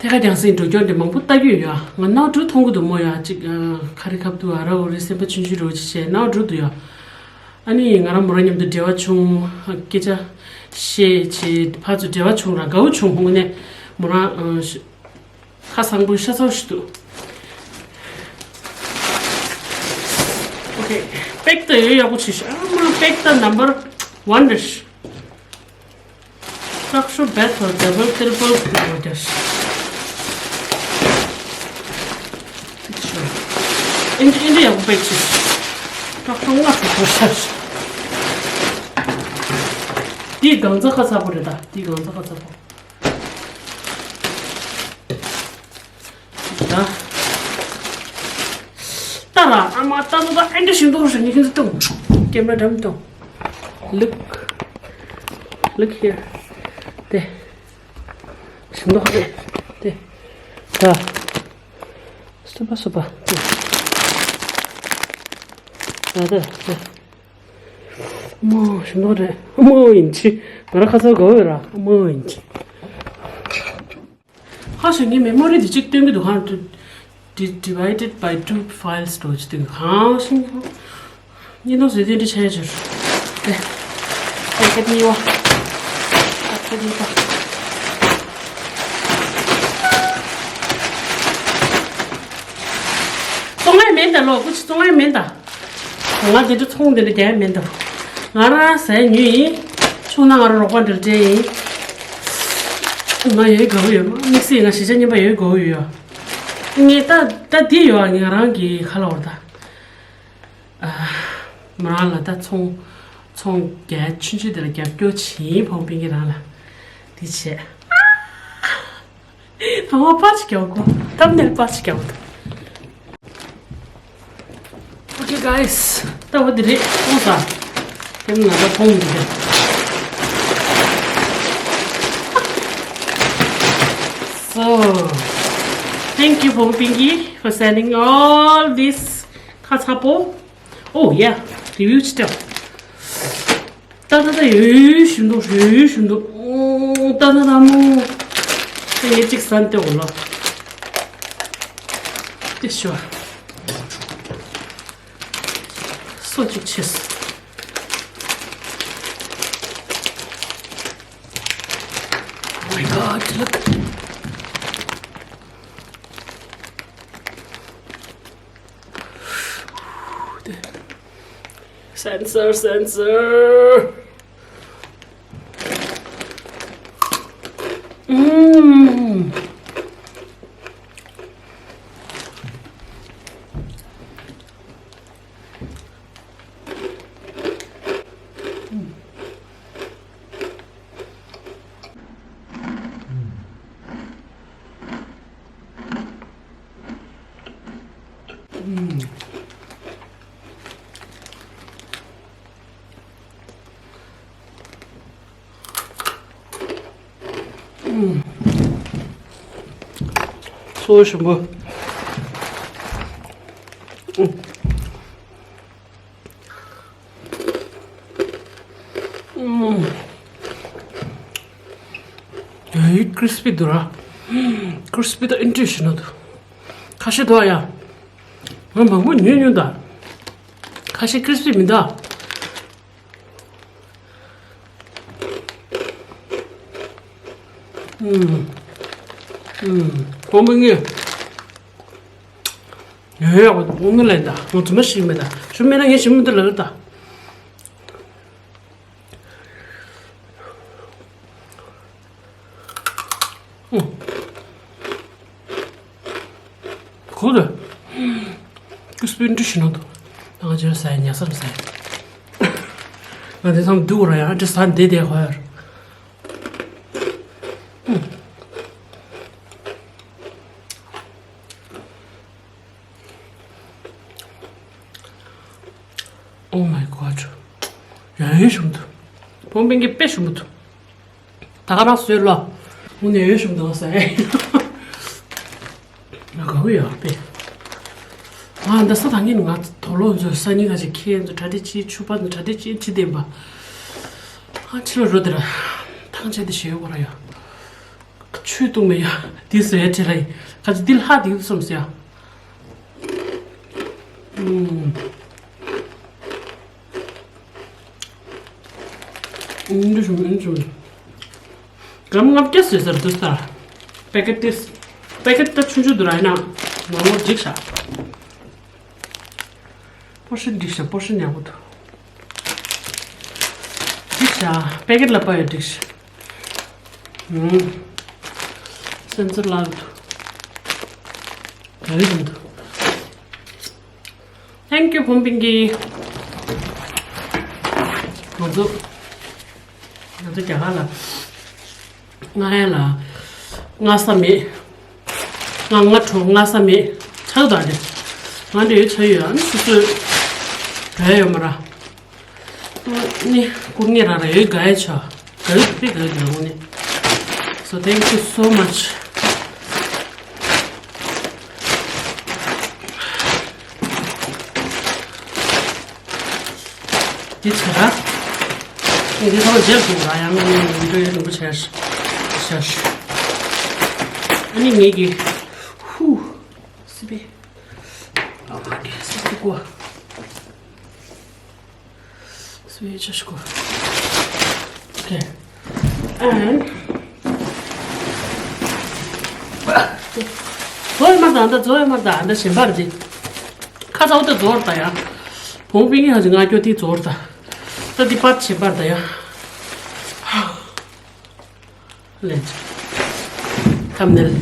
ཐད་ཀར་རྒྱང་སྲིང་འགྲོ་སྐྱོར་འདི་མང་པོ་ལྟ་གི་ཡོད་ཡ། ང་སྣང་བ་འགྲོ་མཐོང་གི་འདུག་མོ་ཡ། ཅིག་ཁ་རི་ཁ་ཐུག་ཨ་ར་འོ་རི་སེམས་པ་ཆུང་ཆུང་རོ་ཅིག་བྱས་སྣང་བ་འགྲོ་འདུག་ཡ། ཨ་ནི་ང་རང་མོ་རང་མཉམ་དུ་འབྲེལ་བ་བྱུང་། སྐད་ཆ་བཤད་བྱས་ཕར་ཚུར་འབྲེལ་བ་བྱུང་ར་དགའ་བོ་བྱུང་། དངོས་གནས་མོ་རང་ཁ་བཟང་པོ་ཤ་ཚ་བོ་ཞིག་འདུག་ཨོ་ཁེ། པེག་ད་ཡོད་ཡག་པོ་བྱས་ཤག་ཨ་མ་པེག་ད་ནམ་བར་ཝན་རེད་ཤག་ཁྲག་ཤུགས་བེད་ཐོར་ཌ་བལ་ཏྲི་པལ་ཡོད་རྒྱ་ཤག་ཨིན་ཇི་ཨིན་ཇི་ཡག་པོ་པེག་བྱས་ཤག་ཁྲག་ཤུགས་ལྔ་ཤུགས་ཐོར་ཤག་འདིའི་གང་ཚ་ཁ་ཚ་པོ་རེད་ད། འདིའི་གང་ཚ་ཁ་ཚ་པོ། ད། ལྟ་ར་ཨ་མ་ལྟ་ལོ་ད་ཨེ་འདྲ་ཞིག་འདུག་ཟེར་ངས་ཁྱེད་ཚོ་སྟོན། ཀེམ་ར་འགྲམ་སྟོན། Look. Look here. དེ། ཞིག་འདུག་ཧ་རེད། དེ། ད། སུ་པ་སུ་པ། དེ། ད་ད་དེ། མོ་ཞིག་འདུག་རེད། མོ་ཡིན་གྱི། ང་ར་ཁ་ཚ་དགའ་བོ་ཡོད་ར། མོ་ཡིན་གྱི། ཧ་ཤ་ངའི་མེ་མོ་རི་འདི་གཅིག་སྟོན་གི་འདུག་ཧ། Di- divided by two files འགྲོ་ཅི་འདུག་ཧ་ཤ། ཉིན་ནོ་ཟེར་དེ་འདྲ་བྱས་ཆོག་རེད། དེ་ཀ་ནི་བ། ཀ་ནི་བ། བཙོང་ཡ་མེད་ད་ལོ། ཀུ་ཅི་བཙོང་ཡ་མེད་ད། ང་དེ་འདྲ་ཚོང་དེ་འདྲ་རྒྱག་ཡ་མེད་ད། ང་རང་ཟས་ཉོས་ཡིན། ཆུང་ན་ང་རང་རོགས་པ་འདྲ་སྤྲད་ཡིན། ང་ཡོད་དགའ་བོ་ཡོད། དམིགས་བསལ་ང་གཞིས་ཆགས་རྙིང་པ་ཡོད་དགའ་བོ་ཡོད། ངས་ད་ད་འདི་ཡོད་ང་རང་གི་ཁ་ལ་བར་ད། ཨ། མོ་རང་ལ་ད་ཚོང་ཚོང་རྒྱག་ཆུང་ཆུང་དེ་ལ་རྒྱབ་སྐྱོར་བྱེད་ཕོང་པིན་གི་རང་ལ་འདི་བྱས། ཨ། ད་བ་པར་ཅིག་རྒྱག་གོ། ཐམ་ནེལ་པར་ཅིག་རྒྱག་གོ། Okay guys, ད་བ་འདི་རེད་ཨོ་ས། དེ་ནང་ད་ཕོང་འདི་རེད། So, thank you ཕོང་པིན་གི་for sending all this ཁ་ཚ་པོ། Oh yeah, review ཅི་ལྟར། ད་ད་ད་ཡོད་ཡོད་ཞུ་འདུག་ཡོད་ཡོད་ཞུ་འདུག་ད་ད་ད་མོ། ངས་གཅིག་ཟ་འདོད་ལོ། དེ་ཤོ། སོ་གཅིག་ཆེས། Oh my God, look. Sensor, sensor. Mm. སོ་ཞིམ་པོ། ཨེ་ཀྲིས་པི་འདུག་ར། ཀྲིས་པི་དང་ཨིན་ཏྲི་ཤི་ནོ་འདུག་ཁ་ཤས་འདུག་ཡ། ང་མང་པོ་ཉོས་ཉོས་ད། ཁ་ཤས་ཀྲིས་པི་མི་འདུག་ཨུམ། ཨུམ། ཁོང་མི་ངས། ཡོད་ཡོད། ངུ་ལེན་ད། ངུ་ཙམ་ཞིག་མེད་ད། ཆུ་མེད་ན་ངས་ཞིམ་མི་འདུག་ལབ་ད། ཨུ། གོ་རེ། ཀྲིས་པི་འདྲི་ཞིག་ནང་དུ། ང་ཅི་ཟ་ཡ། ཉ་སམ་ཟ་ཡ། ང་དེ་ཚང་སྡུག་ར་ཡང་འདྲི་ཟ་འདི་དེ་ཧོར། Oh my God. ཡང་ཡང་ཞུམ་འདུག་བོང་བུ་གི་དཔེ་ཞུམ་འདུག་ད་ག་རང་བཟོས་ལོ། དངོས་གནས་ཡང་ཞུམ་འདུག་ཟེར། ང་དགའ་བོ་ཡོད་དཔེ། ང་འདི་ས་ཐང་གིན་ང་དོ་ལོ་ཚོ་ས་ཉིན་ག་ཅིག་ཁྱེད་ཚོ་གྲ་སྒྲིག་ཅིག་ཆུ་པ་ཚོ་གྲ་སྒྲིག་ཅིག་ཅི་བསྟན་པ། ཨ་ཕྱི་ལོ་རོ་དེ་ར། ཐང་ཆད་དེ་ཞེས་ཡོད་གོ་ར་ཡོད། ཆུ་བཏུང་མེད་ཡ། དེ་སུ་ཡ་ཁྲེ་ལ་ཡི། ག་ཅི་འདི་ལྷག་དེ་གསུམ་སུ་ཡ། ཨུམ། ཨུམ་འདི་ཞུ་ཨུམ་ཞུ། གམ་ལྔ་བརྒྱ་ཟེར་ཟེར་འདུག་ས། པེ་ཀེ་ཊི་ཏིས། པེ་ཀེ་ཊི་ད་ཆུང་ཆུང་འདུག་ར་ཡིན་ན། ནོར་མོ་འགྲིག་ཤག་པོར་ཤན་འགྲིག་ཤག་པོར་ཤན་ཡག་པོ་འདུག་འགྲིག་ཤག་པེ་ཀེ་ཊི་ལ་པ་ཡོད་འགྲིག་ཤག་ཨུམ། སེམས་ཚོར་ལག་འདུག་ག་རེ་བྱུང་འདུག Thank you བོང་བུ་གི། ང་ཚོ། ང་ཚོ་རྒྱ་གར་ལ། ང་ཡ་ལ། ང་ས་མེད། ང་ང་གྲོ་ང་ས་མེད། ཆག་དང་རེད། ང་འདྲ་ཡོད་ཆ་ཡོད་ཨ་ནི་སོ་སོས། ག་ཡ་ཡོད་མ་ར། ནི་སྐུ་ངེད་རང་ར་ཡོད་ག་ཡ་ཆ། ག་ཡོད་པི་ག་ཡོད་ག་ཡོད་ནི། So thank you so much. འདི་ཚོ་ར། འདི་ཚོ་རྗེས་འདུག་ར་ཡང་མི་འདྲ་ཡོད་འདུག་བྱས་བྱས། ཨ་ནི་ངེད་ཀྱི་ཧུ། སི་པི། ཨ་མ་གི་སི་པི་ཀོ། Switch ཆ་ཤི་ཀོ། Okay. And ཛོ་ཡ་མ་ད་ད་ཛོ་ཡ་མ་ད་ད་ཞེན་པར་འདི། ཁ་ཚ་བོ་ད་ཛོར་ད་ཡ། བོང་བུ་ཡིན་ཧ་ཅི་ང་སྐྱོ་དེ་ཛོར་ད། ད་འདི་པར་ཞེན་པར་ད་ཡ། ལེན། ཐམ་ནེལ།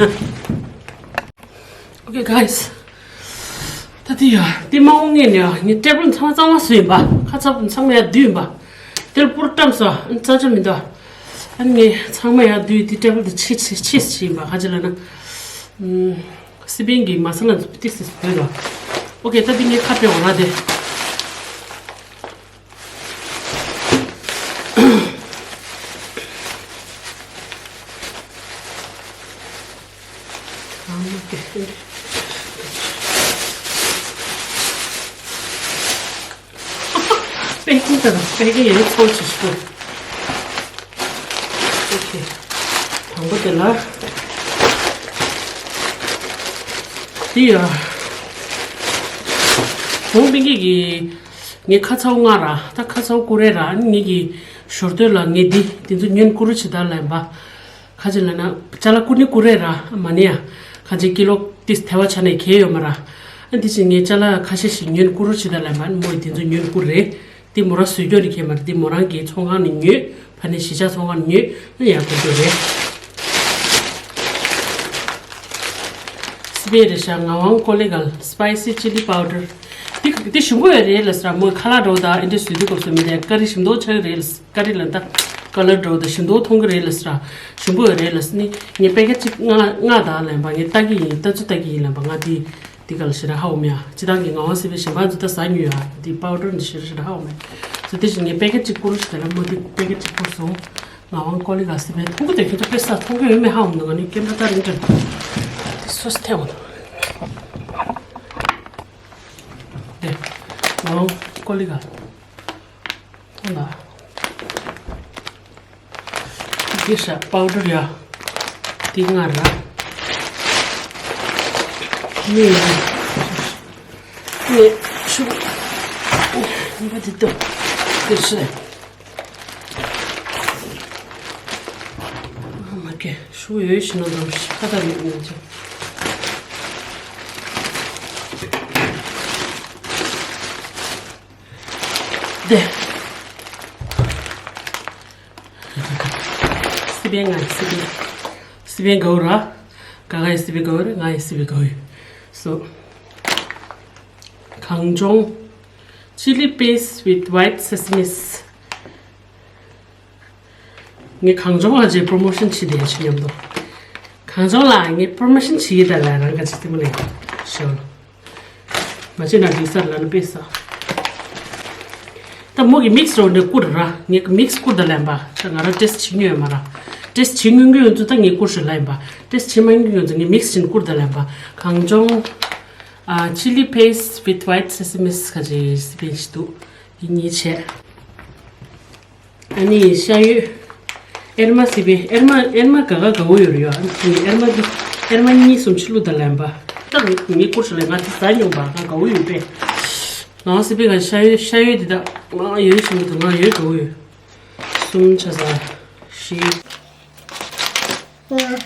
Okay guys. ད་དེ་ཡ་དེ་མ་འོང་ངེས་ནས་ཡ་ངས་ཊེ་བལ་ཚང་མ་གཙང་མ་བཟོས་ཡིན་པ། ཁ་ཚ་པོ་ཚང་མ་ཡ་བསྡུས་ཡིན་པ། དེར་པུར་བཀྲམ་སོ་ཨ་ནི་རྩ་ཆ་མི་འདུག་ཨ་ནི་ངས་ཚང་མ་ཡ་བསྡུས་དེ་ཊེ་བལ་དེ་ཕྱིས་ཕྱིས་ཕྱིས་ཕྱིས་ཡིན་པ། ག་ཅི་ལབ་ན། ཨུམ། སི་པན་གྱི་མ་ས་ལ་ཏིག་སི་སི་བོད་ལ། Okay ད་དེ་ངས་ཁ་ཕྱེ་འོ་ར་དེ། པེ་ཀིང་དང་པེ་ཀིང་ཡང་ཚོགས་ཆེ་ཤོས། Okay དང་པོ་དེ་ལ། དེ་ཡ། གོང་སྤུན་ཀྱི་གི་ངའི་ཁ་ཚ་བོ་ང་ར་ད་ཁ་ཚ་བོ་ཀུ་རེ་ར་ཨ་ནི་ངེད་ཀྱི་ཞོར་དོད་ལ་ངས་འདི་དེ་ཚོ་ཉོན་ཀུ་རུ་ཆི་ད་ལ་ཡིན་པ། ཁ་ཅིག་ལ་ན་ཅ་ལག་ཀུ་ནི་ཀུ་རེ་ར་མ་ནི་ཡ། ཁ་ཅིག་ཀི་ལོ་ཏིས་ཐེ་བ་ཆ་ནས་ཁེ་ཡོད་མ་ར། ཨ་འདི་ཕྱིན་ངས་ཅ་ལག་ཁ་ཤས་ཤིག་ཉོན་ཀུ་རུ་ཆི་ད་ལ་ཡིན་པ་ཨ་ནི་མོ་ཡི་དེ་ཚོ་ཉོན་ཀུ་རེ། འདི་མོ་རང་བཟོས་རྒྱུ་རེད་ཁྱེད་མ་རེད། འདི་མོ་རང་གི་ཚོང་ཁང་ནས་ཉོས། ཕ་ནས་གཞིས་ཆགས་ཚོང་ཁང་ནས་ཉོས་ཨ་ཡག་པོ་རྒྱུ་རེད། སི་པན་རེད་ཤག་ངག་དབང་ཀོ་ལི་གལ་spicy chilli powder། འདི་འདི་ཞིམ་པོ་ཡོད་རེད་ལ་ཟེར་མོ་ཁ་ལག་འགྲོ་ད་ཨེ་འདྲ་བཟོས་དུས་སྐབས་སུ་མི་དེ་ཀ་རི་ཞིམ་མདོག་ཆགས་ཀྱི་རེད་ལ་ཀ་རི་ལ་ད་ཀ་ལར་འགྲོ་ད་ཞིམ་མདོག་མཐོང་གི་རེད་ལ་ཟེར། ཞིམ་པོ་ཡོད་རེད་ལ་ཟེར་ནི་ངས་པེ་ཀེ་ཅིག་ལྔ་ལྔ་དང་ལེན་པ་ངས་ལྟ་གི་ཡིན་ལྟ་ཚུལ་ལྟ་གི་ཡིན་ལེན་པ་ང་འདི། འདི་ག་ལ་ཞེ་དྲག་ཧ་གོ་མེད་ཨ། སྤྱི་བཏང་གི་ངག་དབང་སི་པན་གཞན་པ་ཚོ་ད་ཟ་མྱོང་ཡ། འདི་པའུ་ཌར་འདི་ཞེ་དྲག་ཞེ་དྲག་ཧ་གོ་མེད། སོ་དེ་བཞིན་ངས་པེ་ཀེ་ཅིག་བསྐུར་ཞེ་དྲག་མོ་འདི་པེ་ཀེ་ཅིག་བསྐུར་སོང་། ངག་དབང་ཀོ་ལི་ག་སི་པན་མཐོང་གི་དེ་ཁྱེད་ཚོ་དཔེ་ས་མཐོང་གི་ཡོད་མེད་ཧ་གོ་མི་འདུག་ང་ནི་ཀེམ་ར་ཏར་ཡིན་དྲན། འདི་སོ་སི་ཐེ་འོང་། འདི་ངག་དབང་ཀོ་ལི་ག་ཐོང་ལ། འདི་ཤ་པའུ་ཌར་ཡ། འདི་ང་ར། ནི་ཡ། ནི་ཆུ། འདི་འདི་ལྟོས། འདི་ཤ། མ་ཀེ་ཤུ་ཡོད་ཤི་ན་འདམ་ཤ་ཁ་ད་མེད་ནི་ཅི། དེ། སི་པན་ང་ཡི་སི་པན། སི་པན་གའུ་ར། ག་ག་ཡི་སི་པན་གའུ་ར་ང་ཡི་སི་པན་གའུ་ཡོད། སོ། གངས་ལྗོངས། Chili paste with white sesames། ངས་གངས་ལྗོངས་ལ་ཅིག་པོ་རོ་མོ་ཤན་བྱེད་བསྡད་ཡ་ཆེ་མཉམ་དུ། གངས་ལྗོངས་ལ་ངས་པོ་རོ་མོ་ཤན་བྱེད་ཀྱི་ད་ལ་རང་ག་ཅིག་ལྟད་མོ་ལེན་ཤོར། མ་བྱས་ན་འགྲིག་ས་རེད་ལབ་ན་དཔེ་ས། ད་མོ་གི་མིག་སི་རོ་འདྲ་བསྐུར་ར། ངས་གི་མིག་སི་བསྐུར་ད་ལན་པ། ང་རང་ཊེ་སི་ཊི་བྱེད་མྱོང་ཡོད་མ་ར། ཊེ་སི་ཊི་བྱེད་མྱོང་གི་ཡོད་ཚུལ་ད་ངས་བསྐུར་ཞིག་ལབ་ཡིན་པ། ཊེ་སི་ཊི་བྱེད་མ་མྱོང་གི་ཡོད་ཚུལ་ངས་མིག་སི་བྱིན་བསྐུར་ད་ལན་པ། གངས་ལྗོངས། ཨ། Chili paste with white sesames ག་ཅིག་སི་པན་ཞིག་འདུག་འདི་གཉིས་བྱས། ཨ་ནི་ཤ་ཡོད། ཨེར་མ་སི་པན་ཨེར་མ་ཨེར་མ་ག་ག་ག་བོ་ཡོད་རེད་ཡོད། ཨ་ནི་ཨེར་མ་འདི་ཨེར་མ་གཉིས་གསུམ་ཕྱི་ལུགས་དང་ལེན་པ། ད་ངས་ངས་བསྐུར་ཤོག་ལས་ང་དེ་ཟ་མྱོང་པ་ང་ག་བོ་ཡོད་པས། ང་སི་པན་ག་ཤ་ཡོད་ཤ་ཡོད་འདི་དག་ང་ཡོད་ཤི་མི་འདུག་ང་ཡོད་ག་བོ་ཡོད། གསུམ་ཆ་ས་བཞི། ལྔ།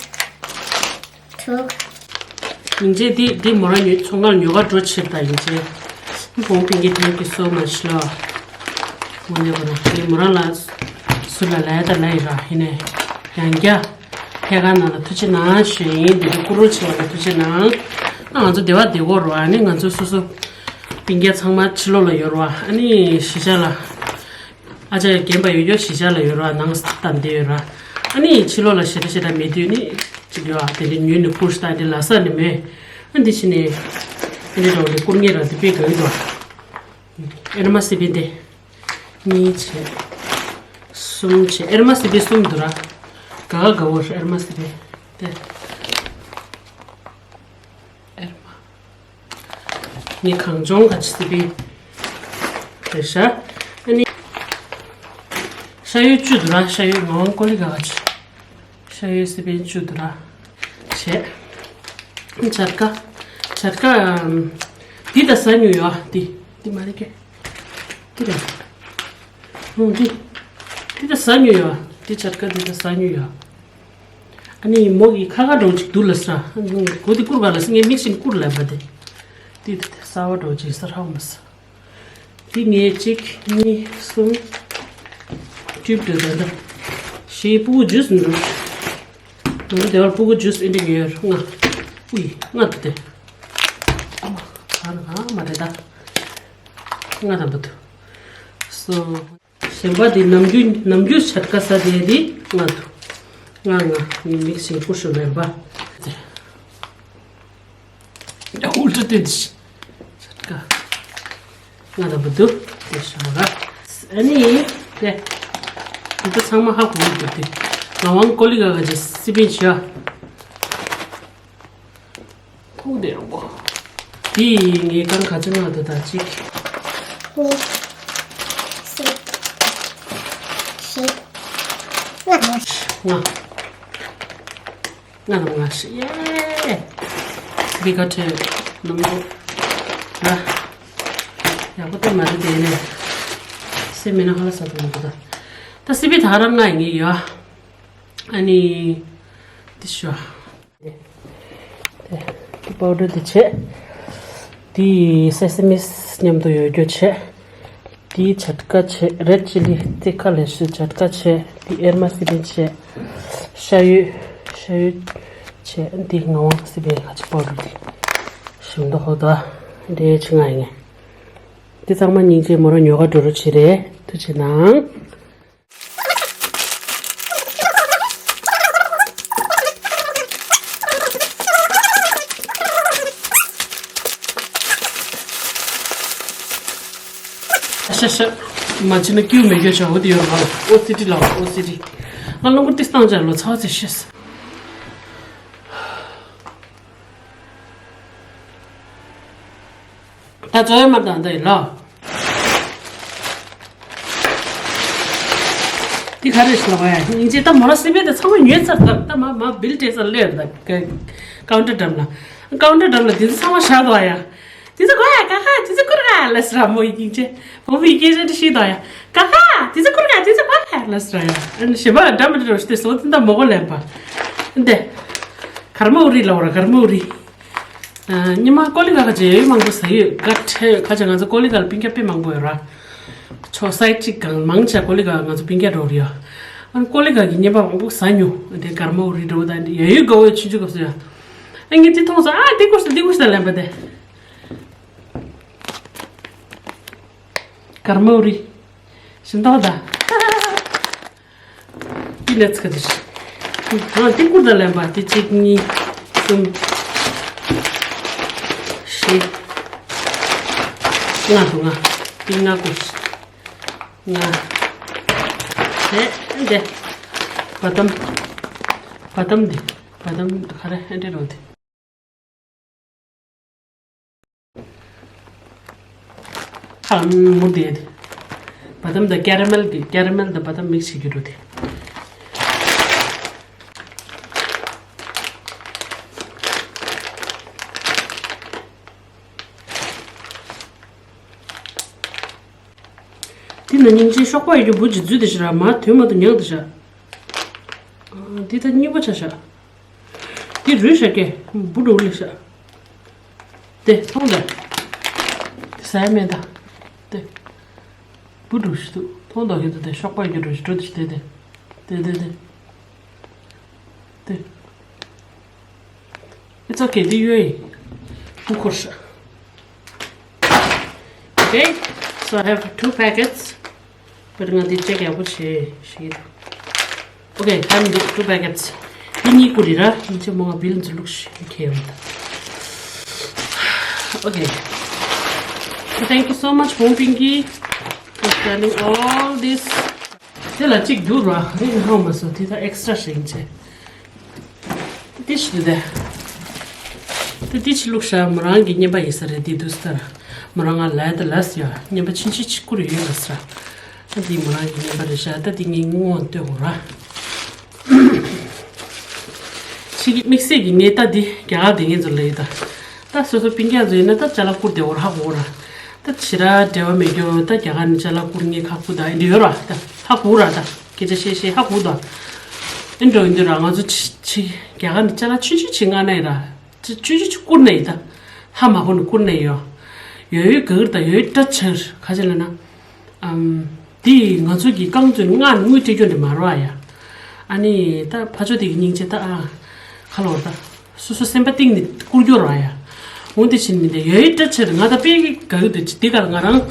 དྲུག་སྙིང་རྗེ་འདི་འདི་མོ་རང་ཉོ་ཚོང་ཁང་ཉོ་ག་འགྲོ་ཕྱིར་ད་ཡིན་ཅེ། བོང་པིང་གི་ཐེངས་ཀྱི་སོ་མ་ཤི་ལོ། མོ་ཉོ་ག་ར་འདི་མོ་རང་ལ་སུ་ལ་ལ་ཡ་ད་ལ་ཡི་ར་ཧི་ནས་ཡང་རྒྱ། ཕལ་སྐད་ནང་ལ་ཐུགས་རྗེ་གནང་ཞུ་ཡིན། འདི་འདྲ་བསྐུར་རོགས་བྱེད་པ་ལ་ཐུགས་རྗེ་གནང་། ང་ཚོ་སྡེ་བ་སྡེ་སྐོར་རོ་ཨ་ནི་ང་ཚོ་སོ་སོ་སྤུན་ཀྱག་ཚང་མ་ཕྱི་ལོགས་ལ་ཡོད་རོ་ཨ་ནི་གཞིས་ཆགས་ལ། ཨ་ཅག་རྒན་པ་ཡོད་རྒྱུ་གཞིས་ཆགས་ལ་ཡོད་ར་ནང་ལྟ་འདི་ཡོད་ར། ཨ་ནི་ཕྱི་ལོགས་ལ་ཞེ་དྲག་ཞེ་དྲག་མེད་དུས་ནི་ཅིག་ཡོད་ཨ་དེ་འདྲ་ཉོས་ནས་བསྐུར་ཤི་ད་འདི་ལ་ས་ནི་མེད། ཨ་འདི་ཕྱི་ནས་ཨ་འདི་འདྲ་བ་འདི་བསྐུར་ངེས་ར་འདི་དཔེ་དགའ་གི་འདུག་ཨེ་ན་མ་སི་པན་དེ། གཉིས་བྱས། གསུམ་བྱས་ཨེ་ན་མ་སི་པན་གསུམ་འདུག་ར། ག་ག་ག་བོ་ཨེ་ན་མ་སི་པན་དེ། ཨེ་ན་མ། ངས་གངས་ལྗོངས་ག་ཅི་སི་པན་རེད་ཤག་ཨ་ནི། ཤ་ཡོད་བཅུ་འདུག་ར་ཤ་ཡོད་ངག་དབང་ཀོ་ལི་ག་ག་ཅི། ཤ་ཡོད་སི་པན་བཅུ་འདུག་ར། བྱས། བྱ་དཀའ། བྱ་དཀའ། འདི་ད་ཟ་མྱོང་ཡོད་འདི་འདི་མ་རེད་ཀྱེ། འདི་རེད། ཨོ་འདི། འདི་ད་ཟ་མྱོང་ཡོད་འདི་བྱ་དཀའ་འདི་ད་ཟ་མྱོང་ཡོད། ཨ་ནི་མོ་གི་ཁ་ཁ་འགྲོ་ཅིག་འདུག་ལ་ས། གོ་དེ་བསྐུར་བ་ལ་ས་ངས་མིག་ཤིན་བསྐུར་ལ་བ་དེ། དེ་དེ་ས་བ་འགྲོ་ཅིག་ས་ར་མ་ས། དེ་ངས་གཅིག་གཉིས་གསུམ། ཊིབ་དེ་ད་ད། ཞེ་སྤུ་གུ་ཇུས་འདུག་དེ་བར་སྤུ་གུ་ཇུས་ཨེ་འདྲ་ཡོད་ལྔ། ཨུའི་ལྔ་དེ་དེ། ཨ་མ་ག་ར་ག་མ་རེད་ད། ལྔ་དང་པོ་དུ། སོ། གཞན་པ་དེ་ནམ་རྒྱུན་ནམ་རྒྱུན་བྱ་དཀའ་ས་དེ་དེ་ལྔ་དུ། ལྔ་ལྔ་ངའི་མིག་ཤིང་ཀུ་ཤུ་ལེན་པ། ཨུལ་ཏྲ་ཏེ་དེ་བྱ་དཀའ། ལྔ་དང་པོ་དུ་དེ་ཤ་མ་ག་ཨ་ནི་དེ། དེ་ཚང་མ་ཧ་གོ་གི་འདུག་དེ། ངག་དབང་ཀོ་ལི་ག་ག་ཅི་སི་པན་བྱ། ཐུག་དེ་རོ། དེ་ངས་གང་ག་ཚོད་ང་དུ་ད་གཅིག་གཉིས། གསུམ། བཞི། ལྔ། ལྔ། ལྔ་དང་ལྔ་བཞི་ཡེ། འདི་ག་ཚོད། ནམ་ལོ་ན་ཡག་པོ་བསྟན་མ་རེད་དེ་ནས་སེམས་མེད་ན་ཧ་ལ་ས་དུ་མི་འདུག་ད་སི་པི་ད་རང་ང་ཡིན་ཡོད། ཨ་ནི་དེ་ཤོ་དེ་པའུ་ཌར་དེ་བྱས། དེ་སེ་སེ་མིས་མཉམ་དུ་ཡོད་རྒྱུ་བྱས། དེའི་ཇ་ཊི་ཀ་བྱས། རེཌ་ཅི་ལི་ཏི་ཁ་ལེ་ཤུ་ཇ་ཊི་ཀ་བྱས། དེ་ཨེར་མ་སི་པན་བྱས། ཤ་ཡོད་ཤ་ཡོད་བྱས། དེ་ངག་དབང་སི་པན་ཁ་ཆེ་པའུ་ཌར་དེ་ཞིམ་མདོག་ཧོ་དོ་འདྲེ་ཆི་ང་ཡིན། དེ་ཚང་མ་སྙིང་རྗེ་མོ་རང་ཉོ་ག་འགྲོ་རོགས་བྱེད་རེད། ཐུགས་ཆེ་གནང་། ཤ་ཤ། མ་བྱིན་ན་སྐྱིད་མེད་རྒྱུ་བྱ་བོ་དེ་ཡོད་མ་ལ། ཨོ་སི་ཏི་ལ་ཨོ་སི་ཏི། ང་རླངས་འཁོར་ཏི་སྟངས་ཅག་ལོ་ཚ་བ་ཚེ་ཤེས། ད་ཙོ་ཡ་མ་དང་ད་ཡིན་ལ། འདི་ག་རེ་ཞིག་ལ་བ་ཡ་སྙིང་རྗེ། ད་མོ་ར་སི་པན་དེ་ཚང་མ་ཉོས་ཚར། ད་ད་མ་མ་བིལ་སྤྲད་ས་སླེབས། ད་ཀའུན་ཊར་འགྲམ་ལ། ཀའུན་ཊར་འགྲམ་ལ་དེ་ཚོ་ཚང་མ་བཞག་འདུག་ཡ། དེ་ཚོ་གོ་ཡ་ཀ་ཁ། དེ་ཚོ་ཀུར་ག་ལ་སི་ར་མོ་ཡི་སྙིང་རྗེ། བུ་མོ་ཡི་སྐད་ཆ་དེ་ཤེས་དོ་ཡ། ཀ་ཁ། དེ་ཚོ་ཀུར་ག་དེ་ཚོ་གོ་ཡ་ལ་སི་ར་ཡ། ཨ་ནི་ཞེ་པ་འདྲ་མི་འདྲ་རོ་ཤི་དེ་སོ་དེ་འདྲ་མོ་གོ་ལེན་པ། འདི་གར་མོ་རི་ལ་བ་ར་གར་མོ་རི། ཉི་མ་ཀོ་ལི་ག་ག་ཅེ་ཡོད་མང་པོ་ཟ་ཡོད། ག་ཁྲེ་ག་ཅེ་ང་ཚོ་ཀོ་ལི་ག་ལ་སྤུན་ཀྱག་དཔེ་མང་པོ་ཡོད་ར། ཆོ་སའི་ཅིག་གང་མང་ཆ་ཀོ་ལི་ག་ང་ཚོ་སྤུན་ཀྱག་འགྲོ་རེད་ཡ། ཨ་ནི་ཀོ་ལི་ག་གི་ཉེ་པ་མང་པོ་ཟ་ཉུ་དེ་གར་མོ་རི་འགྲོ་ད་ཡ་ཡོད་ག་བའི་ཆུ་ཆུ་ག་སུ་ཡ། ཨ་ངས་དེ་མཐོང་ས་ཨ་དེ་ཀུར་ས་དེ་ཀུར་ས་ལེན་པ་དེ། གར་མོ་རི། ཞིམ་མདོག་ད། འདི་ལས་ཚ་ག་དེ་ཞིག་ང་ཏི་ཀུར་དང་ལེན་པ་དེ་གཅིག་གཉིས་གསུམ། བཞི། ལྔ་འདུག་ལྔ། འདི་ལྔ་ཀུར། ལྔ། དེ་འདི། བ་དམ། བ་དམ་འདི། བ་དམ་ག་རེ་ཨེ་འདྲེ་རོ་འདི། ཁ་ལ་མུར་དེ། བ་དམ་དང་ཀེ་ར་མེལ་གྱི་ཀེ་ར་མེལ་དང་བ་དམ་མིག་སི་བྱེད་རྒྱུ་འགྲོ་དེ། དེ་ན་སྙིང་རྗེ་གཤོག་པ་ཡོད་རྒྱུ་བུ་ཇི་འཛུལ་དེ་ཤི་ར་མ་དོན་མ་དུ་མྱངས་དེ་ཤ། འདི་ད་གཉིས་པ་ཆ་ཤ། འདི་རུལ་ཤ་ཀེ་བུ་འགྲོ་ལེ་ཤ། དེ་མཐོང་ད། དེ་ཟ་ཡ་མེད་ད། དེ། བུ་འགྲོ་ཤི་འདུག་མཐོང་ད་ཧི་འདུག་དེ་གཤོག་པ་ཡོད་རྒྱུ་འགྲོ་ཤི་འགྲོ་དེ་ཤི་དེ་དེ། དེ་དེ་དེ། དེ། It's okay, དེ་ཡོད་ཡིན། བུ་འཁོར་ཤ། Okay, so I have two packets. But ང་འདི་ཅེག་ཡག་པོ་བྱེད་ཤེས། Okay, time to two packets. འདི་གཉིས་ཀུ་རེ་ར། འདི་ཅེ་མོ་ང་བིལ་འཛུལ་ལུགས་ཤིག་ཁེལ་ཡོད། Okay. So thank you so much, Hong Pinky, for sending all this. དེ་ལ་གཅིག་བསྡུར་བ་རིག་ཧང་མ་སོ་དེ་ད་ཨེག་སི་ཊ་ར་ཞིག་ཡིན་ཆེ། ཏི་ཤི་དེ། ཏི་ཤི་བླུགས་ཤ་མོ་རང་གི་རྔན་པ་ཡིན་ས་རེད་དེ་དུས་ལྟར། མོ་རང་ང་ལ་ད་ལས་ཡ་རྔན་པ་ཆུང་ཆུང་ཅིག་བསྐུར་ཡོད་ལ་ས། ད་དེ་མོ་རང་གི་རྔན་པ་རེད་ཤ། ད་དེ་ངས་སྔོན་སྟོན་དགོས་ར། ཕྱི་གི་དམིགས་བསལ་གྱི་ངས་ད་དེ་རྒྱ་གར་དེ་ངས་ཚོ་ལས་ད། ད་སོ་སོ་སྤུན་ཀྱག་ཚོ་ཡིན་ན་ད་ཅ་ལག་བསྐུར་བདེ་བོར་ཧ་གོ་ར། ད་ཕྱི་ར་འབྲེལ་བ་མེད་རྒྱུ་ད་རྒྱ་གར་ནས་ཅ་ལག་བསྐུར་ངེས་ཁག་པོ་ད་ཡིན་འདྲ་ཡོད་ར། ད་ཧ་གོ་ར་ད། སྐད་ཆ་བཤད་བཤད་ཧ་གོ་ད། ཨེ་འགྲོ་ཡིན་འདུག་ར། ང་ཚོ་ཕྱི་ཕྱི་རྒྱ་གར་ནས་ཅ་ལག་ཆུང་ཆུང་ཅིག་མངགས་ན་ཡིན་ར། ཆུང་ཆུང་ཅིག་བསྐུར་ན་ཡིན་ད། ཧ་མ་གོ་ནས་བསྐུར་ན་ཡོད། ཡོད་ཡོད་ག་གིར་ད་ཡོད་ཡོད་སྐྲ་ཆར་ག་ཅི་ལ་ན། ཨམ། དེ་ང་ཚོ་གི་རྐང་བཙུན་མངགས་ནས་དངུལ་སྤྲད་རྒྱུ་འདི་མ་རོ་ཨ་ཡ། ཨ་ནི་ད་ཕ་ཆོས་དེ་གི་སྙིང་རྗེ་ད་ཨ། ཁ་ལོ་ད། སོ་སོ་སེམས་པ་གཏིང་ནས་བསྐུར་རྒྱུ་རོ་ཨ་ཡ། འོན་ཏེ་ཕྱིན་མི་འདི་ཡོད་ཡོད་སྐྲ་ཆར་ང་ད་དཔེ་ག་གི་དུ་ཅི་དེ་ག་ལ་ང་རང་།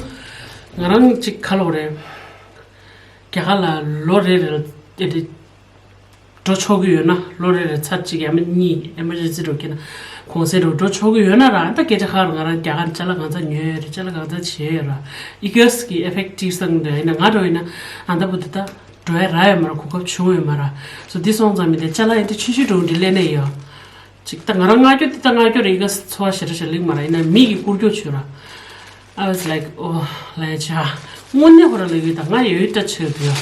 ང་རང་ཅིག་ཁ་ལོ་རེད། རྒྱ་གར་ལ་ལོ་རེ་རེ་ལ་ཨེ་དེ། འགྲོ་ཆོག་གི་ཡོད་ན་ལོ་རེ་རེ་ཚར་གཅིག་ཡང་མིན་གཉིས་ཨེ་མར་ཇེན་སི་འགྲོ་གི་ན་གུང་སེང་འགྲོ་འགྲོ་ཆོག་གི་ཡོད་ན་ར། ད་སྐད་ཆ་ཁག་ང་རང་རྒྱ་གར་ཅ་ལག་གང་ཚ་ཉོས་ཡོད་རེད། ཅ་ལག་གང་ཚ་བྱས་ཡོད་ར། ཨི་གེ་སི་གི་ཨེ་ཕེག་ཊིབ་སང་འདྲ་ཡིན་ན་ང་འགྲོ་ཡིན་ན་ཨ་ད་བུ་དེ་ད་འགྲོ་ཡ་ར་ཡོད་མ་ར། གོ་སྐབས་བྱུང་ཡོད་མ་ར། སོ་འདི་སོང་ཙང་མི་དེ་ཅ་ལག་ཡིན་དེ་ཆུང་ཆུང་འགྲོ་འདི་ལེན་ནས་ཡོད། ཅིག་ད་ང་རང་ང་སྐྱོ་དེ་ད་ང་སྐྱོ་རེ་ཡི་ག་ཚོ་བ་ཞེ་ར་ཞེ་ལིག་མ་ར་ཡིན་ན་མི་གི་བསྐུར་སྐྱོ་བྱོས་ར། I was like, oh, ལས་བྱ། དངོས་གནས་ཧོ་ར་ལ་ཡོད་ད་ང་ཡོད་ད་ཆོས་དུ་ཡ།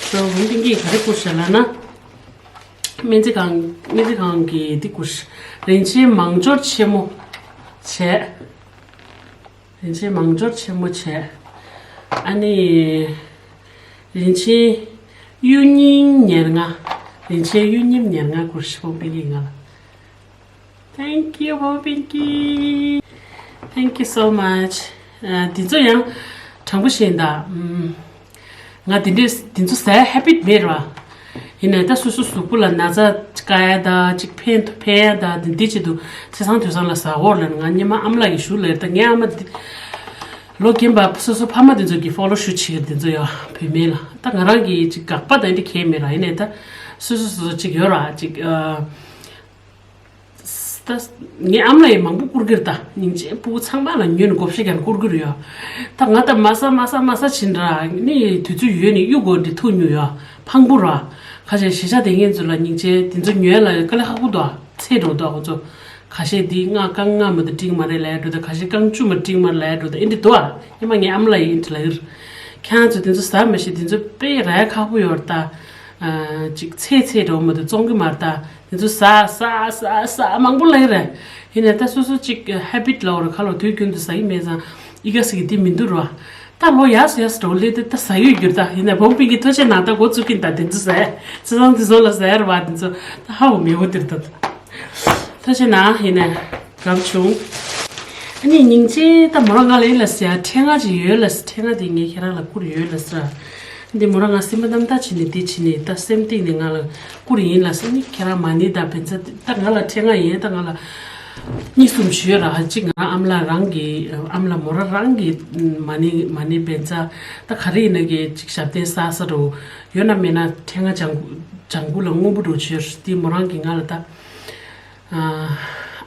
སོ་ཧུང་ཏིང་གིས་ག་རེ་བསྐུར་ཤ་ལ་ན། སྨན་རྩིས་ཁང་སྨན་རྩིས་ཁང་གི་འདི་བསྐུར། རིན་ཆེན་མང་སྦྱོར་ཆེན་མོ་བྱས། རིན་ཆེན་མང་སྦྱོར་ཆེན་མོ་བྱས། ཨ་ནི། རིན་ཆེན་གཡུ་རྙིང་ཉེར་ལྔ། རིན་ཆེན་གཡུ་རྙིང་ཉེར་ལྔ་བསྐུར། ཕོ་བོ་སྤུན་ཀྱིས་ང་ལ། Thank you, ཕོ་བོ་སྤུན་ཀྱིས། Thank you so much. ཨ། འདི་ཚོ་ཡང་དྲང་པོ་བཤད་ཡིན་ད། ཨམ། ང་འདི་འདྲས་འདི་ཚོ་ཟ་ཡ་ཧེ་བིཊ་མེད་ར། ཡིན་ནའི་ད་སོ་སོ་གཟུགས་པོ་ལ་ན་ཚ་དཀའ་ཡ་ད་ཅིག་ཕན་ཕན་ཡ་ད་འདི་འདི་ཆེད་དུ་ཚེས་བཟང་དུས་བཟང་ལ་ཟ་འོར་ལ། ང་སྔོན་མ་ཨ་མ་ལགས་ཀྱིས་ཞུ་ལེར། ད་ངའི་ཨ་མ་འདི་ལོ་རྒན་པ་སོ་སོ་ཕ་མ་འདི་ཚོ་གིས་ཕོ་ལོ་ཞུ་བྱེད་ཀྱི་འདི་ཚོ་ཡོད་བུད་མེད་ལ། ད་ང་རང་གིས་ཅིག་དགག་པ་དང་འདི་གས་མེད་ར། ཡིན་ནའི་ད་སོ་སོ་སོ་སོ་ཅིག་ཡོད་ར་ཅིག་ཨ། ད་ངའི་ཨ་མ་ལགས་ཡིས་མང་པོ་བསྐུར་གྱི་རེད། ད་སྙིང་རྗེ། སྤུ་གུ་ཚང་མ་ལ་ཉོས་ནས་བགོ་བཤའ་རྒྱག་ནས་བསྐུར་གྱི་རེད་ཡ། ད་ང་ད་མ་ཟ་མ་ཟ་མ་ཟ་བྱེད་འདྲ་ནི་དུས་ཚོད་ཡོལ་ནས་གཡུ་སྒོ་འདི་ཐུག་མྱོང་ཡ། ཕངས་པོ་ར། ཁ་ཤས་གཞིས་ཆགས་དེ་ངེད་ཚོ་ལ་སྙིང་རྗེ། དེ་ཚོ་ཉོས་ལ་དཀའ་ལས་ཁག་པོ་འདུག་ཚད་འགྲོ་འདུག་ཁོ་ཚོ། ཁ་ཤས་འདི་ལྔ་རྐང་ལྔ་མ་གཏོགས་འགྲིག་མ་རེད་ལབ་འགྲོ། ད་ཁ་ཤས་རྐང་བཅུ་མ་འགྲིག་མ་རེད་ལབ་འགྲོ། ད་ཨེ་འདྲ་འདུག་ཨ། སྔོན་མ་ངའི་ཨ་མ་ལགས་ཡིས་ཨེ་འདྲ་ལབ་ཀྱི་རེད། ཁྱེད་རང་ཚོ་དེ་ཚོ་ཟ་མི་ཤེས། དེ་ཚོ་དཔེ་ར་ཡ་ཁག་པོ་ཡོད་རེད་ད། ཨ། ཅིག་ཚད་ཚད་འགྲོ་མ་གཏོགས་བཙོང་གི་མ་རེད་ད། དེ་ཚོ་ཟ་ཟ་ཟ་ཟ་མང་པོ་ལབ་ཀྱི་རེད། ཡིན་ནའི་ད་སོ་སོ་ཅིག་ཧེ་བིཊ་ལབ་དགོས་རེད། ཁ་ལོ་དུས་རྒྱུན་དུ་ཟ་གི་མེད་ཙང་ཨི་ག་ཟེར་གི་འདི་མི་འདུག་ར། ད་ལོ་ཡག་སོ་ཡག་སོ་འགྲོ་སླེབས་དུས་ད་ཟ་ཡོད་རྒྱུ་རེད་ད། ཡིན་ནའི་བོང་པིན་གྱི་ཐུགས་རྗེ་གནང་། ད་འགོ་བཙུགས་ཀྱིན་ད་དེ་ཚོ་ཟ་ཡ། ཚེས་བཟང་དུས་བཟང་ལ་ཟ་ཡ་རེད་བ། དེ་ཚོ་ད་ཧ་གོ་མེད་པོ་དེ་རེད་ད། ཐུགས་རྗེ་གནང་། ཡིན་ནའི་དགའ་པོ་བྱུང་། ཨ་ནི་སྙིང་རྗེ། ད་མོ་རང་ང་ལ་ཡིན་ལ་ཟེར་ཡ་ཕྲེང་བ་ཅིག་ཡོད་ལ་ཟེར། ཕྲེང་བ་དེ་ངས་ཁྱེད་རང་ལ་བསྐུར་ཡོད་ལ་ཟེར། འདི་མོ་རང་ང་སེམས་པ་རྣམ་དག་བྱས་ནས་འདི་བྱས་ནས་ད་སེམས་གཏིང་ནས་ང་ལ་བསྐུར་ཡིན་ལ་ཟེར། ནི་ཁྱེད་རང་མ་ཎི་དང་བཛྲ་ད་ང་ལ་ཕྲེང་བ་ཡིན། ད་ང་ལ་གཉིས་གསུམ་ཞུས་ར། ཧ་ཅིག་ང་རང་ཨ་མ་ལགས་རང་གི་ཨ་མ་ལགས་མོ་རང་རང་གི་མ་ཎི་མ་ཎི་བཛྲ་ད་ག་རེ་ཡིན་ན་གི་ཅིག་ཞབས་བརྟན་བསགས་ས་འགྲོ་ཡོད་ན་མེད་ན་ཕྲེང་བ་ལྗང་ཁུ་ལྗང་ཁུ་ལ་སྔོན་པོ་འགྲོ་བྱོས། འདི་མོ་རང་གིས་ང་ལ་ད།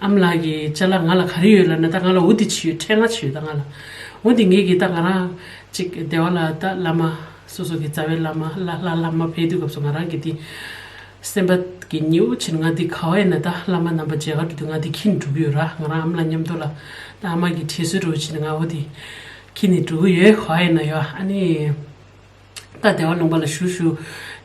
ཨ་མ་ལགས་ཀྱི་ཅ་ལག་ང་ལ་ག་རེ་ཡོད་ལབ་ན་ད་ང་ལ་འོ་འདི་ཅིག་ཡོད། ཕྲེང་བ་ཅིག་ཡོད་ད་ང་ལ། འོ་འདི་ངེད་ཀྱིས་ད་ང་རང་ཅིག་སྡེ་བ་ལ་ད་བླ་མ་སོ་སོ་གི་རྩ་བའི་བླ་མ་ལྷ་ལྷ་བླ་མ་ཕེབས་དུས་སྐབས་སུ་ང་རང་གི་འདི་སེམས་པ་གི་ཉེ་བོ་ཕྱིན། ང་འདི་ག་བ་ཡིན་ན་ད་བླ་མ་རྣམ་པ་མཇལ་ཁ་འགྲོ་དུས་ང་འདི་འཁྱེར་ནས་འགྲོ་གི་ཡོད་ར། ང་རང་ཨ་མ་ལགས་མཉམ་དུ་ལ་ད་ཨ་མ་གི་དྲན་གསོ་འདྲ་བོ་བྱས་ནས་ང་འོ་འདི་འཁྱེར་ནས་འགྲོ་གི་ཡོད། ག་བ་ཡིན་ན་ཡོད། ཨ་ནི། ད་སྡེ་བ་ལུང་པ་ལ་བཞུགས་བཞུགས་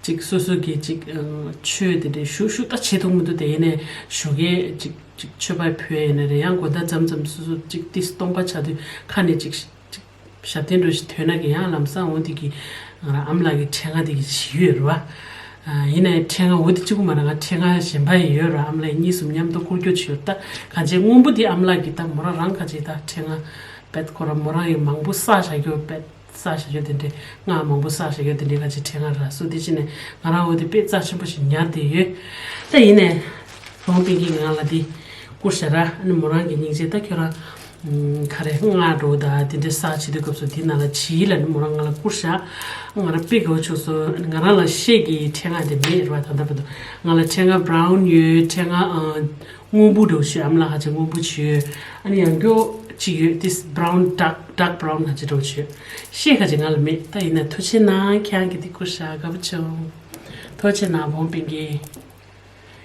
ཅིག་སོ་སོ་གི་ཅིག་ཨ་ཆོས་དེ་འདྲ་བཞུགས་བཞུགས་ད་བྱེད་ཐུབ་མི་འདུག་དེ་ཡིན་ནའི་ཞོགས་ཀས་ཅིག་ཅིག་མཆོད་པ་ཕུལ་ཡིན་ན་རེད། ཡང་དགོང་དག་མཚམས་མཚམས་སོ་སོ་ཅིག་ཏིས་སྟོང་པ་ཆགས་དུས་ཁ་ནས་ཅིག་ཅིག་ཞབས་བརྟན་འདྲ་ཞིག་ཐོན་ན་གི་ཡང་ལམ་སང་འོ་དེ་གི་ང་རང་ཨ་མ་ལགས་ཀྱི་ཕྲེང་བ་དེ་གི་བྱེད་ཡོད་རེད་བ། ཨ་ཡིན་ནའི་ཕྲེང་བ་འོ་དེ་གཅིག་པུ་མ་རེད། ང་ཕྲེང་བ་གཞན་པ་ཡི་ཡོད་རེད། ཨ་མ་ལགས་གཉིས་གསུམ་མཉམ་དུ་བསྐུར་རྒྱུ་བྱེད་ཡོད། ད་གང་ཅི་སྔོན་པོ་དེ་ཨ་མ་ལགས་ཀྱི་ད་མོ་རང་རང་གང་ཅི་ད་ཕྲེང་བ་བེད་ཁོ་རང་མོ་རང་ཡི་མང་པོ་བསགས་བཞག་རྒྱུ་བེད། བསགས་བཞག་རྒྱུ་དེ་འདྲའི་སྔགས་མང་པོ་བསགས་བཞག་རྒྱུ་དེ་འདྲའི་ཁ་ཅིག་ཕྲེང་བ་ར་སོ་དེ་ཅི་ནས་ང་རང་འོ་དེ་དཔེ་རྩ་ཆེན་པོ་ཞིག་ཉར་བསྡད་ཡོད། ད་ཡིན་ནས་བོང་པིན་གྱིས་ང་ལ་དེ་བསྐུར་བཞག་ར། ཨ་ནི་མོ་རང་གི་སྙིང་རྗེ། ད་ཁྱོད་རང་ག་རེ་སྔགས་འགྲོ་ད་དེ་འདྲའི་བསགས་བྱེད་དུས་སྐབས་སུ་དེ་ནང་ལ་བྱིས་ལ་ནི་མོ་རང་ང་ལ་བསྐུར་བཞག་ང་རང་དཔེ་དགའ་བོ་བྱུང་སོང་། ང་རང་ལ་ཤེལ་གྱི་ཕྲེང་བ་དེ་མེད་ར། ད་ལྟ་བར་དུ་ང་ལ་ཕྲེང་བ་བྷ་རའུན་ཡོད། ཕྲེང་བ་ཨ། སྔོན་པོ་འདྲ་བོ་ཞིག་ཨ་མ་ལགས་ཁ་ཅིག་སྔོན་པོ་བྱོས། ཨ་ནི་ཡང་མགྱོགས་གཅིག་ཡོད་དེ་བྷ་རའུན་ཌག་ཌག་བྷ་རའུན་ཁ་ཅིག་འདྲ་བོ་བྱོས། ཤེལ་ཁ་ཅིག་ང་ལ་མེད། ད་ཡིན་ན་ཐུགས་རྗེ་གནང་། ཁྱེད་རང་གིས་འདི་བསྐུར་བཞག་དགའ་པོ་བྱུང་། ཐུགས་རྗེ་གནང་བོང་པིན་གྱིས།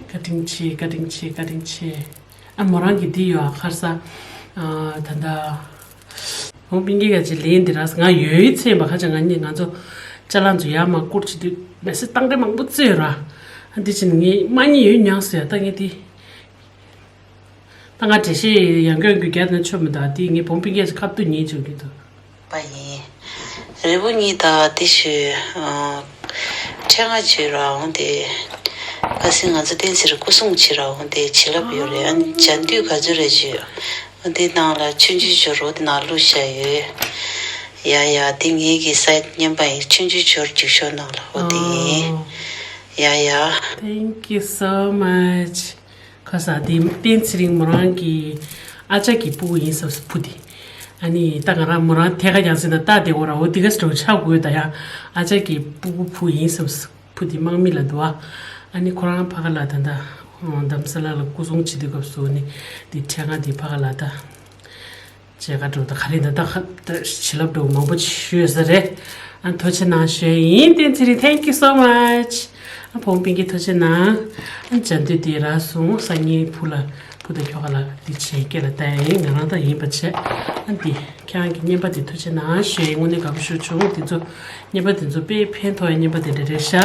བཀའ་དྲིན་ཆེ་བཀའ་དྲིན་ཆེ་བཀའ་དྲིན་ཆེ། ཨ་མོ་རང་གི་འདི་ཡོད་ཨ་ཁར་ས། ཨ་ད་ད། བོང་པིན་གྱིས་ཁ་ཅིག་ལན་འདི་རག་ང་ཡོད་ཚད་པ་ཁ་ཅིག་ང་གཉིས་ང་ཚོ་ཅ་ལག་ཚོ་ཡར་མར་བསྐུར་བྱེད་དུས་མེ་སེ་བཏང་འདྲེ་མང་པོ་བཙོས་ར། ཨ་འདི་ཕྱིན་ངས་མ་གཉིས་ཡོད་མྱངས་ཟེར། ད་ངས་འདི། ད་ང་འགྲེལ་བཤད་ཡང་སྐྱོན་གྱི་རྒྱབ་ནས་ཆོ་མི་འདུག་དེ་ངས་བོང་པིན་གྱི་ཁ་བཏུད་ཉེན་བྱུང་གི་འདུག་པ་ཡིན། རེ་བོ་གཉིས་དང་དེ་ཞུ། ཨ་ཕྲེང་བ་བྱོས་ར་འོང་དེ། ཁ་སང་ང་ཚོ་བསྟན་འཛིན་སྐུ་སྲུང་བྱེད་ར་འོང་དེ་བྱིན་རླབས་ཡོད་རེད། ཨ་ནི་བྱ་འདུས་ག་ཚོད་རེད་བྱོས། འོང་དེ་ནང་ལ་ཆུང་ཆུང་བྱོས་རོ་དེ་ནང་བླུགས་བཞག་ཡོད། ཡ་ཡ་དེ་ངེད་ཀྱི་སའི་ཊི་རྙིང་པ་ཡིན། ཆུང་ཆུང་བྱོས་འཇིགས་ཤོག་ནང་ལ་འོ་དེ་ཡིན། ཡ་ཡ། Thank you so much. ཁ་ས་དེ་བསྟན་ཚེ་རིང་མོ་རང་གི་ཨ་ཅག་གི་སྤུ་གུ་ཡིན་བསམ་སུ་བུ་དེ། ཨ་ནི་ད་ང་རང་མོ་རང་ཐད་ཀ་ཀྱང་ཟེར་ན་ལྟ་བདེ་བོ་ར་འོ་དེ་ག་སི་འགྲོ་ཆགས་དགོས་ད་ཡང་ཨ་ཅག་གི་སྤུ་གུ་བུ་ཡིན་བསམ་སུ་བུ་དེ་དམག་མི་ལ་འདུག་ཨ་ནི་ཁོ་རང་ཕ་ག་ལ་ད་ད་རྡ་རམ་ས་ལ་ལ་སྐུ་སྲུང་བྱེད་དུས་སྐབས་སུ་ནི་དེ་ཕྲེང་བ་དེ་ཕ་ག་ལ་ད། མཇལ་ཁ་འགྲོ་ད་ག་རེ་ད་ད་ཁ་ད་བྱིན་རླབས་འགྲོ་མང་པོ་ཞུས་ས་རེད། ཨ་ཐུགས་རྗེ་གནང་ཞུ་ཡིན། བསྟན་ཚེ་རིང་thank you so much. ཨ་བོང་པིན་གྱི་ཐུགས་རྗེ་གནང་། ཨ་བྱ་འདུས་དེ་ར་སོང་སང་ཉིན་བུ་ལ་བུ་དང་ཁྱོ་ག་ལ་འདི་བྱས་སྐད་ལ་བལྟ་ཡིན། ང་རང་ད་ཡིན་པ་བྱས། ཨ་འདི་ཁྱེད་རང་གི་རྔན་པ་དེ་ཐུགས་རྗེ་གནང་ཞུ་ཡིན། དངོས་གནས་དགའ་པོ་ཞུ་བྱུང་། འདི་ཚོ་རྔན་པ་དེ་ཚོ་དཔེ་ཕན་ཐོགས་ཡ་རྔན་པ་དེ་འདྲ་རེད་ཤག་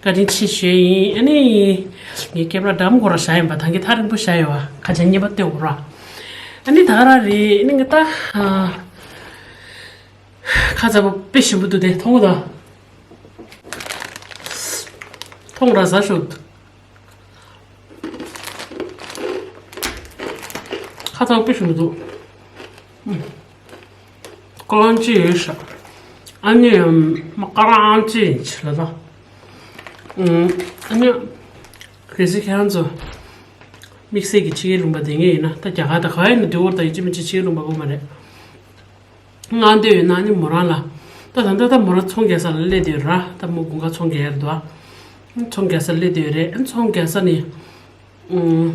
བཀའ་དྲིན་ཆེ་ཞུ་ཡིན། ཨ་ནི་ངའི་ཀེམ་ར་འགྲམ་སྐོར་བཞག་ཡིན་པ། ད་གིན་ཐག་རིང་པོ་བཞག་ཡོད་བ། ཁ་ཆེ་གཉིས་པ་ལྟོས་འོ་ར། ཨ་ནི་ད་ག་རང་རེད། ཨ་ནི་ང་ད་ཁ་ཚ་པོ་དཔེ་ཞིམ་པོ་འདུག་དེ། མཐོང་གོ་ད། མཐོང་ར་ཟ་ཤོག། ཁ་ཚ་པོ་དཔེ་ཞིམ་པོ་འདུག། ཀོ་ལོན་ཅི་ཡོད་ཤག། ཨ་ནི་མ་ཀ་རང་ཅི་ཡིན་ཆི་ལ་ད། ཨ་ནི་གལ་སྲིད་ཁྱེད་རང་ཚོ་དམིགས་བསལ་གྱི་ཕྱི་རྒྱལ་ལུང་པ་བསྡད་མཁན་ཡིན་ན། ད་རྒྱ་གར་ད་ག་ཡིན་ན་འདི་བོར་ད་ཡིན་གཅིག་མིན་གཅིག་ཕྱི་རྒྱལ་ལུང་པ་དགོས་མ་རེད། ང་འདོད་ཡོད་ན་ནི་མོ་རང་ལ། ད་ད་ད་ད་མོ་རང་ཚོང་རྒྱག་ས་ལ་སླེབས་བསྡད་ཡོད་ར། ད་མོ་དགུན་ཁ་ཚོང་རྒྱག་ཡར་འདུག་ཨ། ཚོང་རྒྱག་ས་སླེབས་བསྡད་ཡོད་རེད། ཚོང་རྒྱག་ས་ནི། ཨུམ།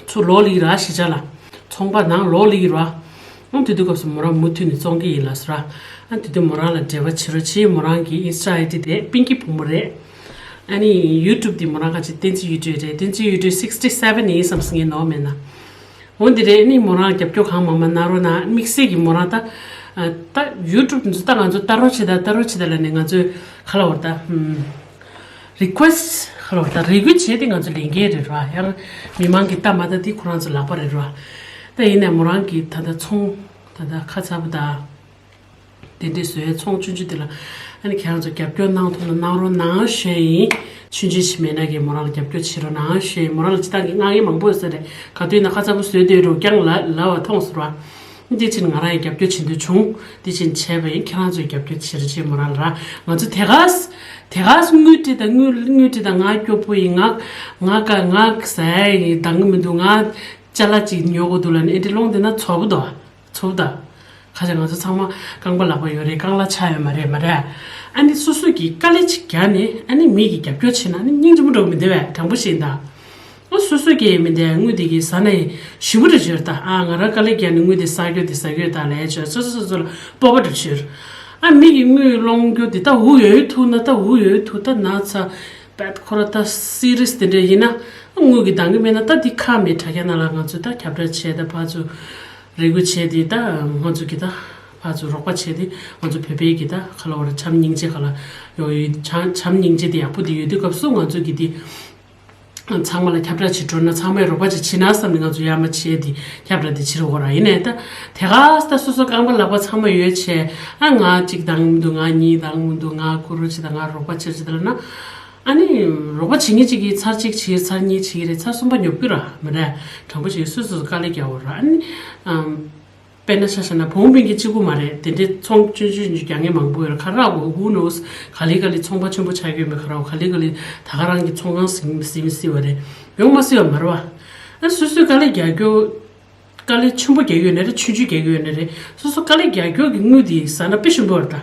ཚུར་ལོག་སླེབས་ར་གཞིས་ཆགས་ལ། ཚོང་པ་ནང་ལོག་སླེབས་ར། ཨང་དེ་དུས་སྐབས་སུ་མོ་རང་མུ་མཐུད་ནས་བཙོང་གི་ཡིན་ལབ་སོང་ར། ཨ་དེ་དུས་མོ་རང་ལ་འབྲེལ་བ་བྱེད་རོགས་བྱེད། མོ་རང་གི་ཨིན་སི་ཊ་ཨའི་ཌི་དེ་པིང་ཀི་བུ་མོ་རེད། ཨ་ནི་ཡུ་ཊུབ་དེ་མོ་རང་ཁ་ཅིག་བསྟན་འཛིན་ཡུ་ཊུབ་རེད། བསྟན་འཛིན་ཡུ་ཊུབ་སིག་སི་ཊི་སེ་ཝེན་ཡིན་བསམ་སོང་། ངས་ནོར་མེད་ན། འོ་འདི་རེད། ཨ་ནི་མོ་རང་རྒྱབ་སྐྱོར་གང་མང་མང་གནང་རོགས་གནང་། དམིགས་བསལ་གྱི་མོ་རང་ད། ད་ཡུ་ཊུབ་འདི་ཚོ་ད་ང་ཚོ་ལྟ་རོགས་བྱེད་ད། ལྟ་རོགས་བྱེད་ད་ལབ་ནས་ང་ཚོས་ག་ལབ་དགོས་རེད་ད། ཨུམ། རི་ཀུ་ཨེ་སི་ཊི་ག་ལབ་དགོས་རེད་ད། རེ་སྐུལ་བྱས་ཏེ་ང་ཚོ་ལེན་མཁན་རེད་ར། ཡང་མི་མང་གིས་ལྟ་མ་ལྟ་དེ་ཁོ་རང་ཚོ་ལག་པ་རེད་ར། ད་ཡིན་ནའི་མོ་རང་གིས་ད་ལྟ་ཚོང་ད་ལྟ་ཁ་ཚ་པོ་ད། དེ་འདྲའི་བཟོ་ཡའི་ཚོང་ཆུང་ཆུང་དེ་ལ། ཨ་ནི་ཁྱེད་རང་ཚོ་རྒྱབ་སྐྱོར་གནང་ཐུབ་ན་གནང་རོགས་གནང་ཞུ་ཡིན། ཆུང་ཆུང་ཞིག་མེད་ན་གི་མོ་རང་ལ་རྒྱབ་སྐྱོར་བྱེད་རོགས་གནང་ཞུ་ཡིན། མོ་རང་ལ་སྤྱིར་བཏང་གི་མངགས་མཁན་མང་པོ་ཡོད་ས་རེད། ག་དུས་ན་ཁ་ཚ་པོ་བཟོས་སྡོད་རོགས་ཀྱང་ལ་ལབ་པ་མཐོང་སོང་ར། འདི་ཕྱིན་ང་རང་ཡང་རྒྱབ་སྐྱོར་བྱེད་འདོད་བྱུང་། འདི་ཕྱིན་བྱས་པ་ཡིན། ཁྱེད་རང་ཚོས་རྒྱབ་སྐྱོར་བྱེད་རོགས་བྱེད་མོ་རང་ལ་ར། ང་ཚོ་དེ་ག་ས་དེ་ག་ས་དངུལ་སྤྲད་དང་། དངུལ་དངུལ་སྤྲད་དང་། ང་སྐྱོ་པོ་ཡིན། ང་ང་ཀ་ང་ཟ་ཡ་ཡིན། འདང་གི་མི་འདུག། ང་ཅ་ལག་ཅིག་ཉོ་དགོས་འདུག་ལབ་ནས་ཨེ་འདྲ་སློང་བསྡད་ན་ཚོགས་པ་དོ། ཚོགས་པ་དང་། ཁ་ཆེ་ང་ཚོ་ཚང་མ་རྐང་པ་ལག་པ་ཡོད་རེད། རྐང་ལག་ཆག་ཡོད་མ་རེད། མ་རེད། ཨ་ནི་སོ་སོ་གིས་དཀའ་ལས་ཅིག་བརྒྱབ་ནས་ཨ་ནི་མི་གིས་རྒྱབ་སྐྱོར་བྱས་ན་ཨ་ནི་སྙིང་རྗེ་མོ་འདྲ་བོ་མི་འདུག་བས། དྲང་པོ་བཤད་ན། ཨ་སོ་སོ་གིས་མི་འདུག། དངུལ་དེ་གིས་ཟ་ན་ཡིན་ཞིམ་པོ་རེད་བརྗོད་ད། ཨ་ང་རང་དཀའ་ལས་བརྒྱབ་ནས་དངུལ་དེ་ཟ་རྒྱུ་དེ་ཟ་རྒྱུ་ད་ལས་བརྗོད། སོ་སོ་སོ་སོ་ལ་སྤོབས་པ་འདྲ་བོ་བྱོས། ཨ་མི་གིས་དངུལ་སློང་རྒྱུ་དེ་ད་འུ་ཡོད་ཐུག་ན། ད་འུ་ཡོད་ཐུག་ད་ན་ཚ་བད་ཁོ་ར་ད་སི་རི་ཡས་དེ་འདྲ་ཡིན་ན། ཨ་དངུལ་གི་འདང་གི་མེད་ན་ད་འདི་ཁ་མེད་དྲ་རྒྱ་ནང་ལ་ང་ཚོས་ད་ཁྱབ་བསྒྲགས་བྱས། ད་ཕར་ཚུར་རེ་སྐུལ་བྱས་ཏེ། ད་ང་ཚོ་གི་ད་ཕར་ཚུར་རོགས་པ་བྱས་ཏེ། ང་ཚོ་བོད་པའི་གི་ད་ག་ལབ་དགོས་རེད། བྱམས་སྙིང་རྗེ་ག་ལབ་ཡོད་ཡོད། བྱམས་བྱམས་སྙིང་རྗེ་དེ་ཡག་པོ་དེ་ཡོད་དུས་སྐབས་སུ་ང་ཚོ་གི་དེ་ཚང་མ་ལ་ཁྱབ་བསྒྲགས་བྱེད་འགྲོ་ན། ཚང་མས་རོགས་པ་ཅིག་བྱེད་ན་བསམ་ནས་ང་ཚོ་ཡར་མར་བྱས་ཏེ་ཁྱབ་བསྒྲགས་དེ་བྱེད་རོགས་ར། ཡིན་ནའི་ད་དེ་ག་ས་ད་སོ་སོ་རྐང་པ་ལག་པ་ཚང་མ་ཡོད་བྱས། ཨ་ང་གཅིག་འདང་མི་འདུག། ང་གཉིས་འདང་མི་འདུག། ང་ཁུ་རུ་ཅིག་དང་། ང་རོགས་པ་བྱེད་ཅིག་དང་ལབ་ན། ཨ་ནི་རོགས་པ་བྱེད་མཁན་གཅིག་གིས་ཚར་གཅིག་བྱེད། ཚར་གཉིས་བྱེད་ཀྱི་རེད། ཚར་གསུམ་པ་ཉོབ་ཀྱི་ར་མ་རེད། དྲང་པོ་བྱས། སོ་སོ་སོ་དཀའ་ལས་རྒྱག་དགོས་ར། ཨ་ནི་ཨམ། དཔེར་ན་ཆ་བཞག་ན་བོང་བུ་སྤུན་ཀྱག་གཅིག་པུ་མ་རེད། དེ་འདྲའི་ཚོང་ཆུང་ཆུང་ཆུང་རྒྱག་མཁན་མང་པོ་ཡོད་ར། ག་རེ་རེད་གོ། Who knows། ག་ལེ་ག་ལེ་ཚོང་པ་ཆེན་པོ་ཆགས་ཀྱི་ཡོད་མེད། ག་རེ་རེད་གོ། ག་ལེ་ག་ལེ་ད་ག་རང་གི་ཚོང་ཁང་ཟིན་ཟིན་སྲིད་པ་རེད། ཡོང་མ་སྲིད་པ་མ་རེད་བ། ཨ་སོ་སོས་དཀའ་ལས་རྒྱག་རྒྱུ། དཀའ་ལས་ཆེན་པོ་རྒྱག་གི་ཡོད་ནའི་རེད། ཆུང་ཆུང་རྒྱག་གི་ཡོད་ནའི་རེད། སོ་སོ་དཀའ་ལས་རྒྱག་རྒྱུ་གི་དངུལ་དེ་ཟ་ན་དཔེ་ཞིམ་པོ་རེད་ད།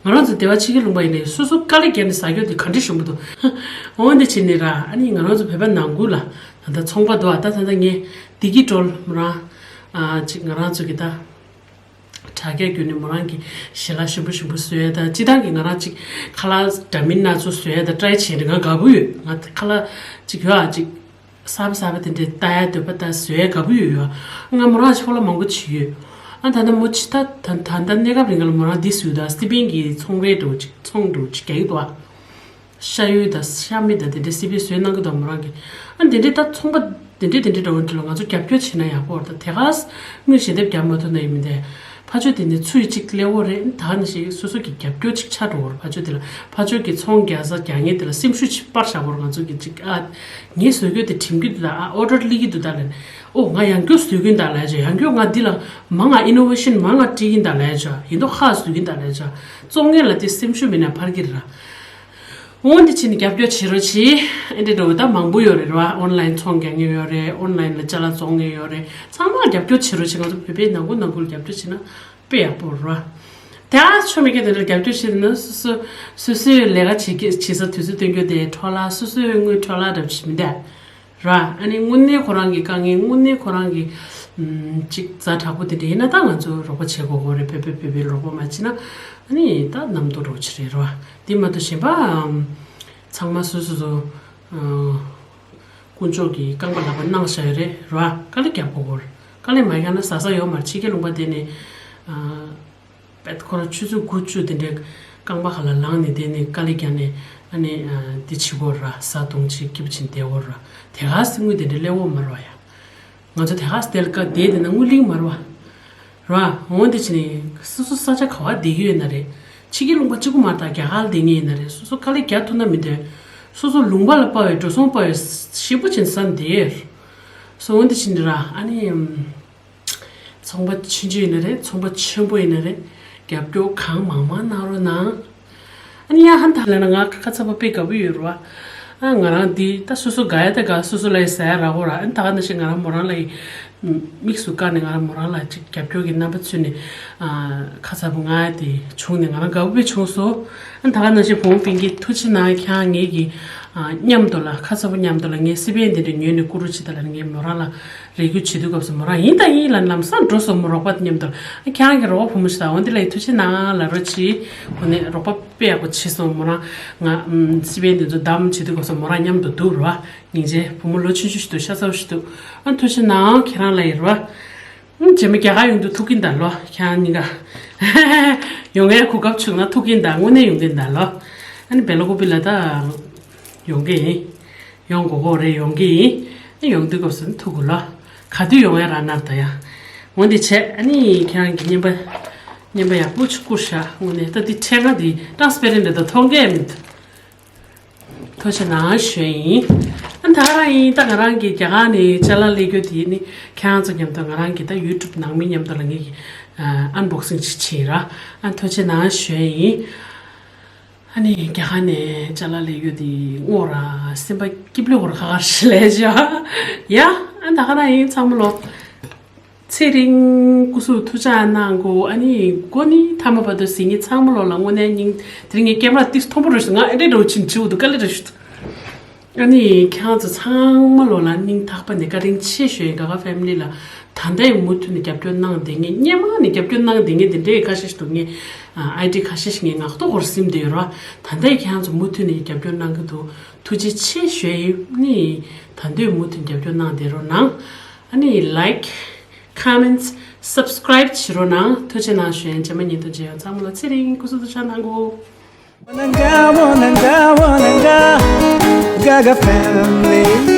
ང་རང་ཚོ་སྡེ་བ་ཕྱི་རྒྱལ་ལུང་པ་ཡིན་ནའི་སོ་སོ་དཀའ་ལས་རྒྱག་ནས་ཟ་རྒྱུ་དེ་ག་འདྲ་ཞིམ་པོ་འདུག། འོ་འདི་བྱས་ནས་ར། ཨ་ནི་ང་རང་ཚོ་བོད་པ་ནང་ཁུལ་ལ་ད་ལྟ་ཚོང་པ་འདུག་ཨ། ད་ད་ལྟ་ངས་བདེ་སྐྱིད་སྒྲོལ་མོ་རང་ཨ་ཅིག་ང་རང་ཚོ་གི་ད་དྲ་རྒྱ་བརྒྱུད་ནས་མོ་རང་གི་ཞལ་ལག་ཞིམ་པོ་ཞིམ་པོ་བཟོ་ཡ་ད། སྤྱིར་བཏང་གི་ང་རང་ཅིག་ཁ་ལག་འདྲ་མིན་སྣ་ཚོགས་བཟོ་ཡ་ད་ཊ་རའི་བྱས་ནས་ང་དགའ་པོ་ཡོད། ང་ཁ་ལག་ཅིག་ཡོད་ཨ་ཅིག་གསར་པ་གསར་པ་དེ་འདྲའི་ལྟ་ཡ་འདོད་པ་ད་བཟོ་ཡ་དགའ་པོ་ཡོད་ཡོད། ང་མོ་རང་ཕྱོགས་ལ་མང་པོ་བྱེད་ཡོད། ཨ་ད་ལྟ་མོ་ཅི་ད་ད་ད་ལྟ་གནས་སྐབས་རིང་ལ་མོ་རང་འདི་བཟོས་འདུག། སི་པན་གྱི་ཚོང་རའི་འགྲོ་ཅིག་ཚོང་འགྲོ་ཅིག་རྒྱག་གི་འདུག་ཨ། ཤ་ཡོས་དང་ཤ་མེད་དང་དེ་འདྲའི་སི་པན་བཟོས་གནང་གི་འདུག་མོ་རང་གིས། ཨ་དེ་འདྲའི་ད་ཚོང་པ་དེ་འདྲའི་དེ་འདྲའི་འགྲོ་འདི་ལ་ང་ཚོ་རྒྱབ་སྐྱོར་བྱེད་ན་ཡག་པོ་རེད་ད། དེ་ག་ས་དངུལ་ཞལ་འདེབས་རྒྱག་མ་ཐུབ་ན་ཡིན་མིན་དེ། ཕར་ཕྱོགས་དེ་ནས་ཚུར་གཅིག་སླེབས་ཡོད་རེད། ད་ནི་ཞིག་སོ་སོ་གི་རྒྱབ་སྐྱོར་ཅིག་ཆགས་འགྲོ་གི་རེད། ཕར་ཕྱོགས་དེ་ལ་ཕར་ཕྱོགས་ཀྱི་ཚོང་རྒྱག་ས་རྒྱག་མཁན་དེ་ལ་སེམས་ཤུགས་ཅིག་སྤར་བཞག་དགོས་རེད། ང་ཚོ་གི་ཅིག་ཨ་ངས་བཟོ་རྒྱུ་དེ་དྲན་གྱི་འདུག་ད། ཨ་ཨོ་ཌར་སླེབས་ཀྱི་འདུག་ད་ལབ་ནས། ཨོ་ང་ཡང་བསྐྱར་བཟོ་གི་ཡིན་ད་ལབ་ཡ་ཅིག། ཡང་བསྐྱར་ང་འདི་ལ་མ་ང་ཨི་ནོ་ཝེ་ཤན་མ་ང་སྤྲད་ཀྱི་ཡིན་ད་ལབ་ཡ་ཅིག། ཡིན་མདོག་ཁ་བཟོ་གི་ཡིན་ད་ལབ་ཡ་ཅིག། བཙོང་མཁན་ལ་དེ་སེམས་ཤུགས་མེད་ན་ཕར་གྱི་རེད་ར། འོ་འདི་བྱས་ནས་རྒྱབ་སྐྱོར་བྱེད་རོགས་གྱིས། ཨེ་འདྲ་འདྲ་བོ་ད་མང་པོ་ཡོད་རེད་ར། ཨོན་ལན་ཚོང་རྒྱག་མཁན་ཡོད་རེད། ཨོན་ལན་ལ་ཅ་ལག་བཙོང་མཁན་ཡོད་རེད། ཚང་མར་རྒྱབ་སྐྱོར་བྱེད་རོགས་གྱིས། ང་ཚོ་བོད་པའི་ནང་ཁུལ་ནང་ཁུལ་རྒྱབ་སྐྱོར་བྱེད་ན་དཔེ་ཡག་པོ་རེད་ར། དེ་ཨ་ཆོ་མེད་མཁན་དེ་འདྲ་རྒྱབ་སྐྱོར་བྱེད་ན་སོ་སོ་སོ་སོའི་ལས་ཀ་བྱེད་ཀྱི་བྱེད་ས་དུས་ཚོད་སྟོན་རྒྱུ་དེ་འཕྲོ་བརླག། སོ་སོའི་དངུལ་འཕྲོ་བརླག་འདྲ་བྱེད་མི་འདྲ། ར། ཨ་ནི་དངོས་གནས་ཁོ་རང་གི་དཀའ་ངལ། དངོས་གནས་ཁོ་རང་གི་ཨམ་ཅིག་ཛ་དྲག་པོ་དེ་འདྲ་ཡིན་ན་ད་ང་ཚོ་རོགས་པ་བྱེད་དགོས་ཀྱི་རེད། བོད་པས་བོད་པའི་རོགས་པ་མ་བྱེད་ན་ཨ་ནི་ད་རྣམ་རྟོག་འདྲ་བོ་ཅིག་རེད་ར། དེ་མ་གཏོགས་གཞན་པ་ཨམ་ཚང་མ་སོ་སོ་སོ་ཨ་དཀོན་མཆོག་གིས་རྐང་པ་ལག་པ་གནང་བཞག་ཡོད་རེད་ར། དཀའ་ལས་རྒྱག་དགོས་ཀྱི་རེད། དཀའ་ལས་མ་རྒྱག་ན་ཟ་ས་ཡོད་མ་རེད། ཕྱི་རྒྱལ་ལུང་པ་དེ་ནས་ཨ། པད་ཁོ་རང་ཆུ་ཚོད་དགུ་བཅུ་དེ་འདྲའི་རྐང་པ་ཁ་ལ་ལངས་ནས་དེ་ནས་དཀའ་ལས་བརྒྱབ་ནས་ ཨ་ནི་ཨ་འདི་བྱེད་དགོས་ར། བཟའ་བཏུང་བྱེད་སྐྱིད་པོ་བྱེད་བསྡད་དགོས་ར། དེ་ག་སེ་དངུལ་དེ་འདྲ་སླེབས་ཡོད་མ་རེད་བ་ཡ། ང་ཚོ་དེ་ག་སེ་དེ་ལ་བསྡད་བསྡད་ན་དངུལ་ལེན་མ་རེད་བ། ར། འོ་འདི་བྱས་ནས་སོ་སོ་ས་ཆ་ག་བ་བསྡད་ཀྱི་ཡོད་ན་རེད། ཕྱི་རྒྱལ་ལུང་པ་གཅིག་པུ་མ་གཏོགས་རྒྱ་གར་ལ་བསྡད་མཁན་ཡིན་ན་རེད། སོ་སོ་དཀའ་ལས་རྒྱག་ཐུབ་ན་མི་འདོད། སོ་སོ་ལུང་པ་ལ་དཔའ་བའི་འགྲོ་སོང་དཔའ་བའི་ཞེ་པོ་ཅིག་བསམ་བསྡད་ཡོད། སོ་འོ་འདི་བྱས་ནས་ར། ཨ་ནི་ཚོང་པ་ཆུང་ཆུང་ཡིན་ན་རེད། ཚོང་པ་ཆེན་པོ་ཡིན་ན་རེད། རྒྱབ་སྐྱོར་གང་མང་མང་གནང་རོགས་གནང་། ཨ་ནི་ཡ་ཧན་ཐ་ལ་ན་ང་ཁ་ཚ་པོ་དཔེ་དགའ་པོ་ཡོད་རེད་བ། ཨ་ང་རང་འདི་ད་སོ་སོ་དགའ་ཡ་ད་དགའ། སོ་སོ་ལ་ཡི་ཟ་ཡ་རག་གོ་ར། ཨ་ནི་ད་ག་ནང་བཞིན་ང་རང་མོ་རང་ལ་ཡི་དམིགས་སུ་བཀར་ནས་ང་རང་མོ་རང་ལ་ཅིག་རྒྱབ་སྐྱོར་གྱི་རྣམ་པ་མཚོན་ནས་ཨ་ཁ་ཚ་པོ་ང་དེ་བྱུང་ནས་ང་རང་དགའ་པོ་དཔེ་བྱུང་སོང་། ཨ་ནི་ད་ག་ནང་བཞིན་བུ་མོ་པིང་ཀི་ཐུགས་རྗེ་གནང་། ཁྱེད་རང་ངེད་ཀྱི་ཨ་མཉམ་དུ་ལ་ཁ་ཚ་པོ་མཉམ་དུ་ལ་ངའི་སི་པན་དེ་འདྲ་ཉོས་ནས་བསྐུར་རོགས་བྱེད་ད་ལ། ངའི་མོ་རང་ལ་རེ་སྐུལ་བྱེད་དུས་སྐབས་སུ་མོ་རང་ཡིན་དང་ཡིན་ལ་ལམ་སང་འགྲོ་སོང་། མོ་རོགས་པ་མཉམ་དུ་ཨ་ཁྱེད་རང་གི་རོགས་པ་བུ་མོ་ཞིག་དང་འོ་འདི་ལ་ཡི་ཐུགས་རྗེ་གནང་ལབ་རོགས་གྱིས། འོ་ནས་རོགས་པ་དཔེ་ཡག་པོ་བྱས་སོང་། མོ་རང་ང་ཨམ་སི་པན་དེ་ཚོ་བདམས་བྱེད་དུས་སྐབས་སུ་མོ་རང་མཉམ་དུ་འདུག་ར། སྙིང་རྗེ། བུ་མོ་ལོ་ཆུང་ཆུང་ཞིག་འདུག་ཤ་ཚ་པོ་ཞིག་འདུག་ཨ་ཐུགས་རྗེ་གནང་། ཁྱེད་རང་ལ་ཡི་ར། ཨམ་རྗེས་མ་རྒྱ་གར་ཡོང་དུས་ཐུག་གིན་གདའ་ལོ། ཁྱེད་རང་གཉིས་ཀ་ཡོང་ཡ་གོ་སྐབས་བྱུང་ན་ཐུག་གིན་གདའ། དངོས་གནས་ཡོང་གིན་གདའ་ལོ། ཨ་ནི་བེ་ལ་ཀུ་པི་ལ་ད་ཡོང་གི་ཡིན། ཡོང་དགོས་དགོས་རེད། ཡོང་གི་ཡིན། ཨ་ཡོང་དུས་སྐབས་སུ་ཐུག་གོ་ལོ། ག་དུས་ཡོང་ཡ་རག་ན་ད་ཡ། འོ་འདི་བྱས། ཨ་ནི་ཁྱེད་རང་གི་རྔན་པ་རྔན་པ་ཡག་པོ་ཅིག་བསྐུར་ཤག་དངོས་གནས་ད་འདི་ཕྲེང་ང་འདི་ཊ་རན་སི་པེ་རེན་ཊི་རེད། ད་མཐོང་གི་མི་འདུག་ཐུགས་རྗེ་གནང་ཞུ་ཡིན། ཨ་ད་ག་རང་ཡིན། ད་ང་རང་གི་རྒྱ་གར་ནས་ཅ་ལག་སླེབས་རྒྱུ་དེ་ནི་ཁྱེད་རང་ཚོ་མཉམ་དུ་ང་རང་གི་ད་ཡུ་ཊུབ་ནང་མི་མཉམ་དུ་ལ་ངེད་ཀྱི་ཨན་བོག་སིང་ཅིག་བྱེད་ར། ཨ་ཐུགས་རྗེ་གནང་ཞུ་ཡིན། ཨ་ནི་རྒྱ་གར་ནས་ཅ་ལག་སླེབས་ཡོད་དེ་ངོ་ར་སེམས་པ་སྐྱིད་པོ་ལོག་ར་ཁ་ཁར་ཞིག་ལས་བྱ་ཡ། ཨ་ད་ག་རང་ཡིན། ཚང་མ་ལོ་ཚེ་རིང་སྐུ་གཟུགས་ཐུགས་ཅག་གནང་གོ་ཨ་ནི་འགོ་ནི་ཐ་མ་བར་དུ་གཟིགས་ཉིན་ཚང་མ་ལོ་ལ་དངོས་གནས་སྙིང་། དེ་རིང་ངས་ཀེམ་ར་ཏིས་མཐོན་པོ་རུ་ཞིག་ང་ཨེ་འདྲེ་འགྲོ་ཕྱིན་བྱིའུ་འདུག་དཀའ་ལས་ར་ཞུ། ཨ་ནི་ཁྱེད་རང་ཚོ་ཚང་མ་ལོ་ལ་སྙིང་ཐག་པ་ནས་བཀའ་དྲིན་ཆེ་ཞུ་ཡིན། ག་ག་ཕེ་མི་ལི་ལ་ད་ལྟའི་མུ་མཐུད་ནས་རྒྱབ་སྐྱོར་གནང་བསྡད་མཁན། སྔོན་མ་ནས་རྒྱབ་སྐྱོར་གནང་བསྡད་མཁན་དེ་འདྲའི་ཁ་ཤས་ཤིག་འདུག་ངས་ཨ་ཨའི་ཌི་ཁ་ཤས་ཤིག་ངས་ངག་ཐོག་སྐོར་ཟིན་བསྡད་ཡོད་ར། ད་ལྟའི་ཁྱེད་རང་ཚོ་མུ་མཐུད་ནས་རྒྱབ་སྐྱོར་གནང་གི་འདུག་ཐུགས་རྗེ་ཆེ་ཞུ་ཡིན། ནི་ད་དུང་མུ་མཐུད་རྒྱབ་སྐྱོར་གནང་བསྡད་རོགས་གནང་། ཨ་ནི་ལའིཀ་ཁོ་མེན་ཊི་སབ་སི་ཀ་རའིབ་བྱེད་རོགས་གནང་། ཐུགས་རྗེ་གནང་ཞུ་ཡིན། རྗེས་མ་ཉིན་ཐོ་མཇལ་ཡོང་། ཚང་མ་ལ་ཚེ་རིང་སྐུ་གཟུགས་ཐུགས་ཅག་གནང་གོ། Wananga, wananga, wananga, Gaga family.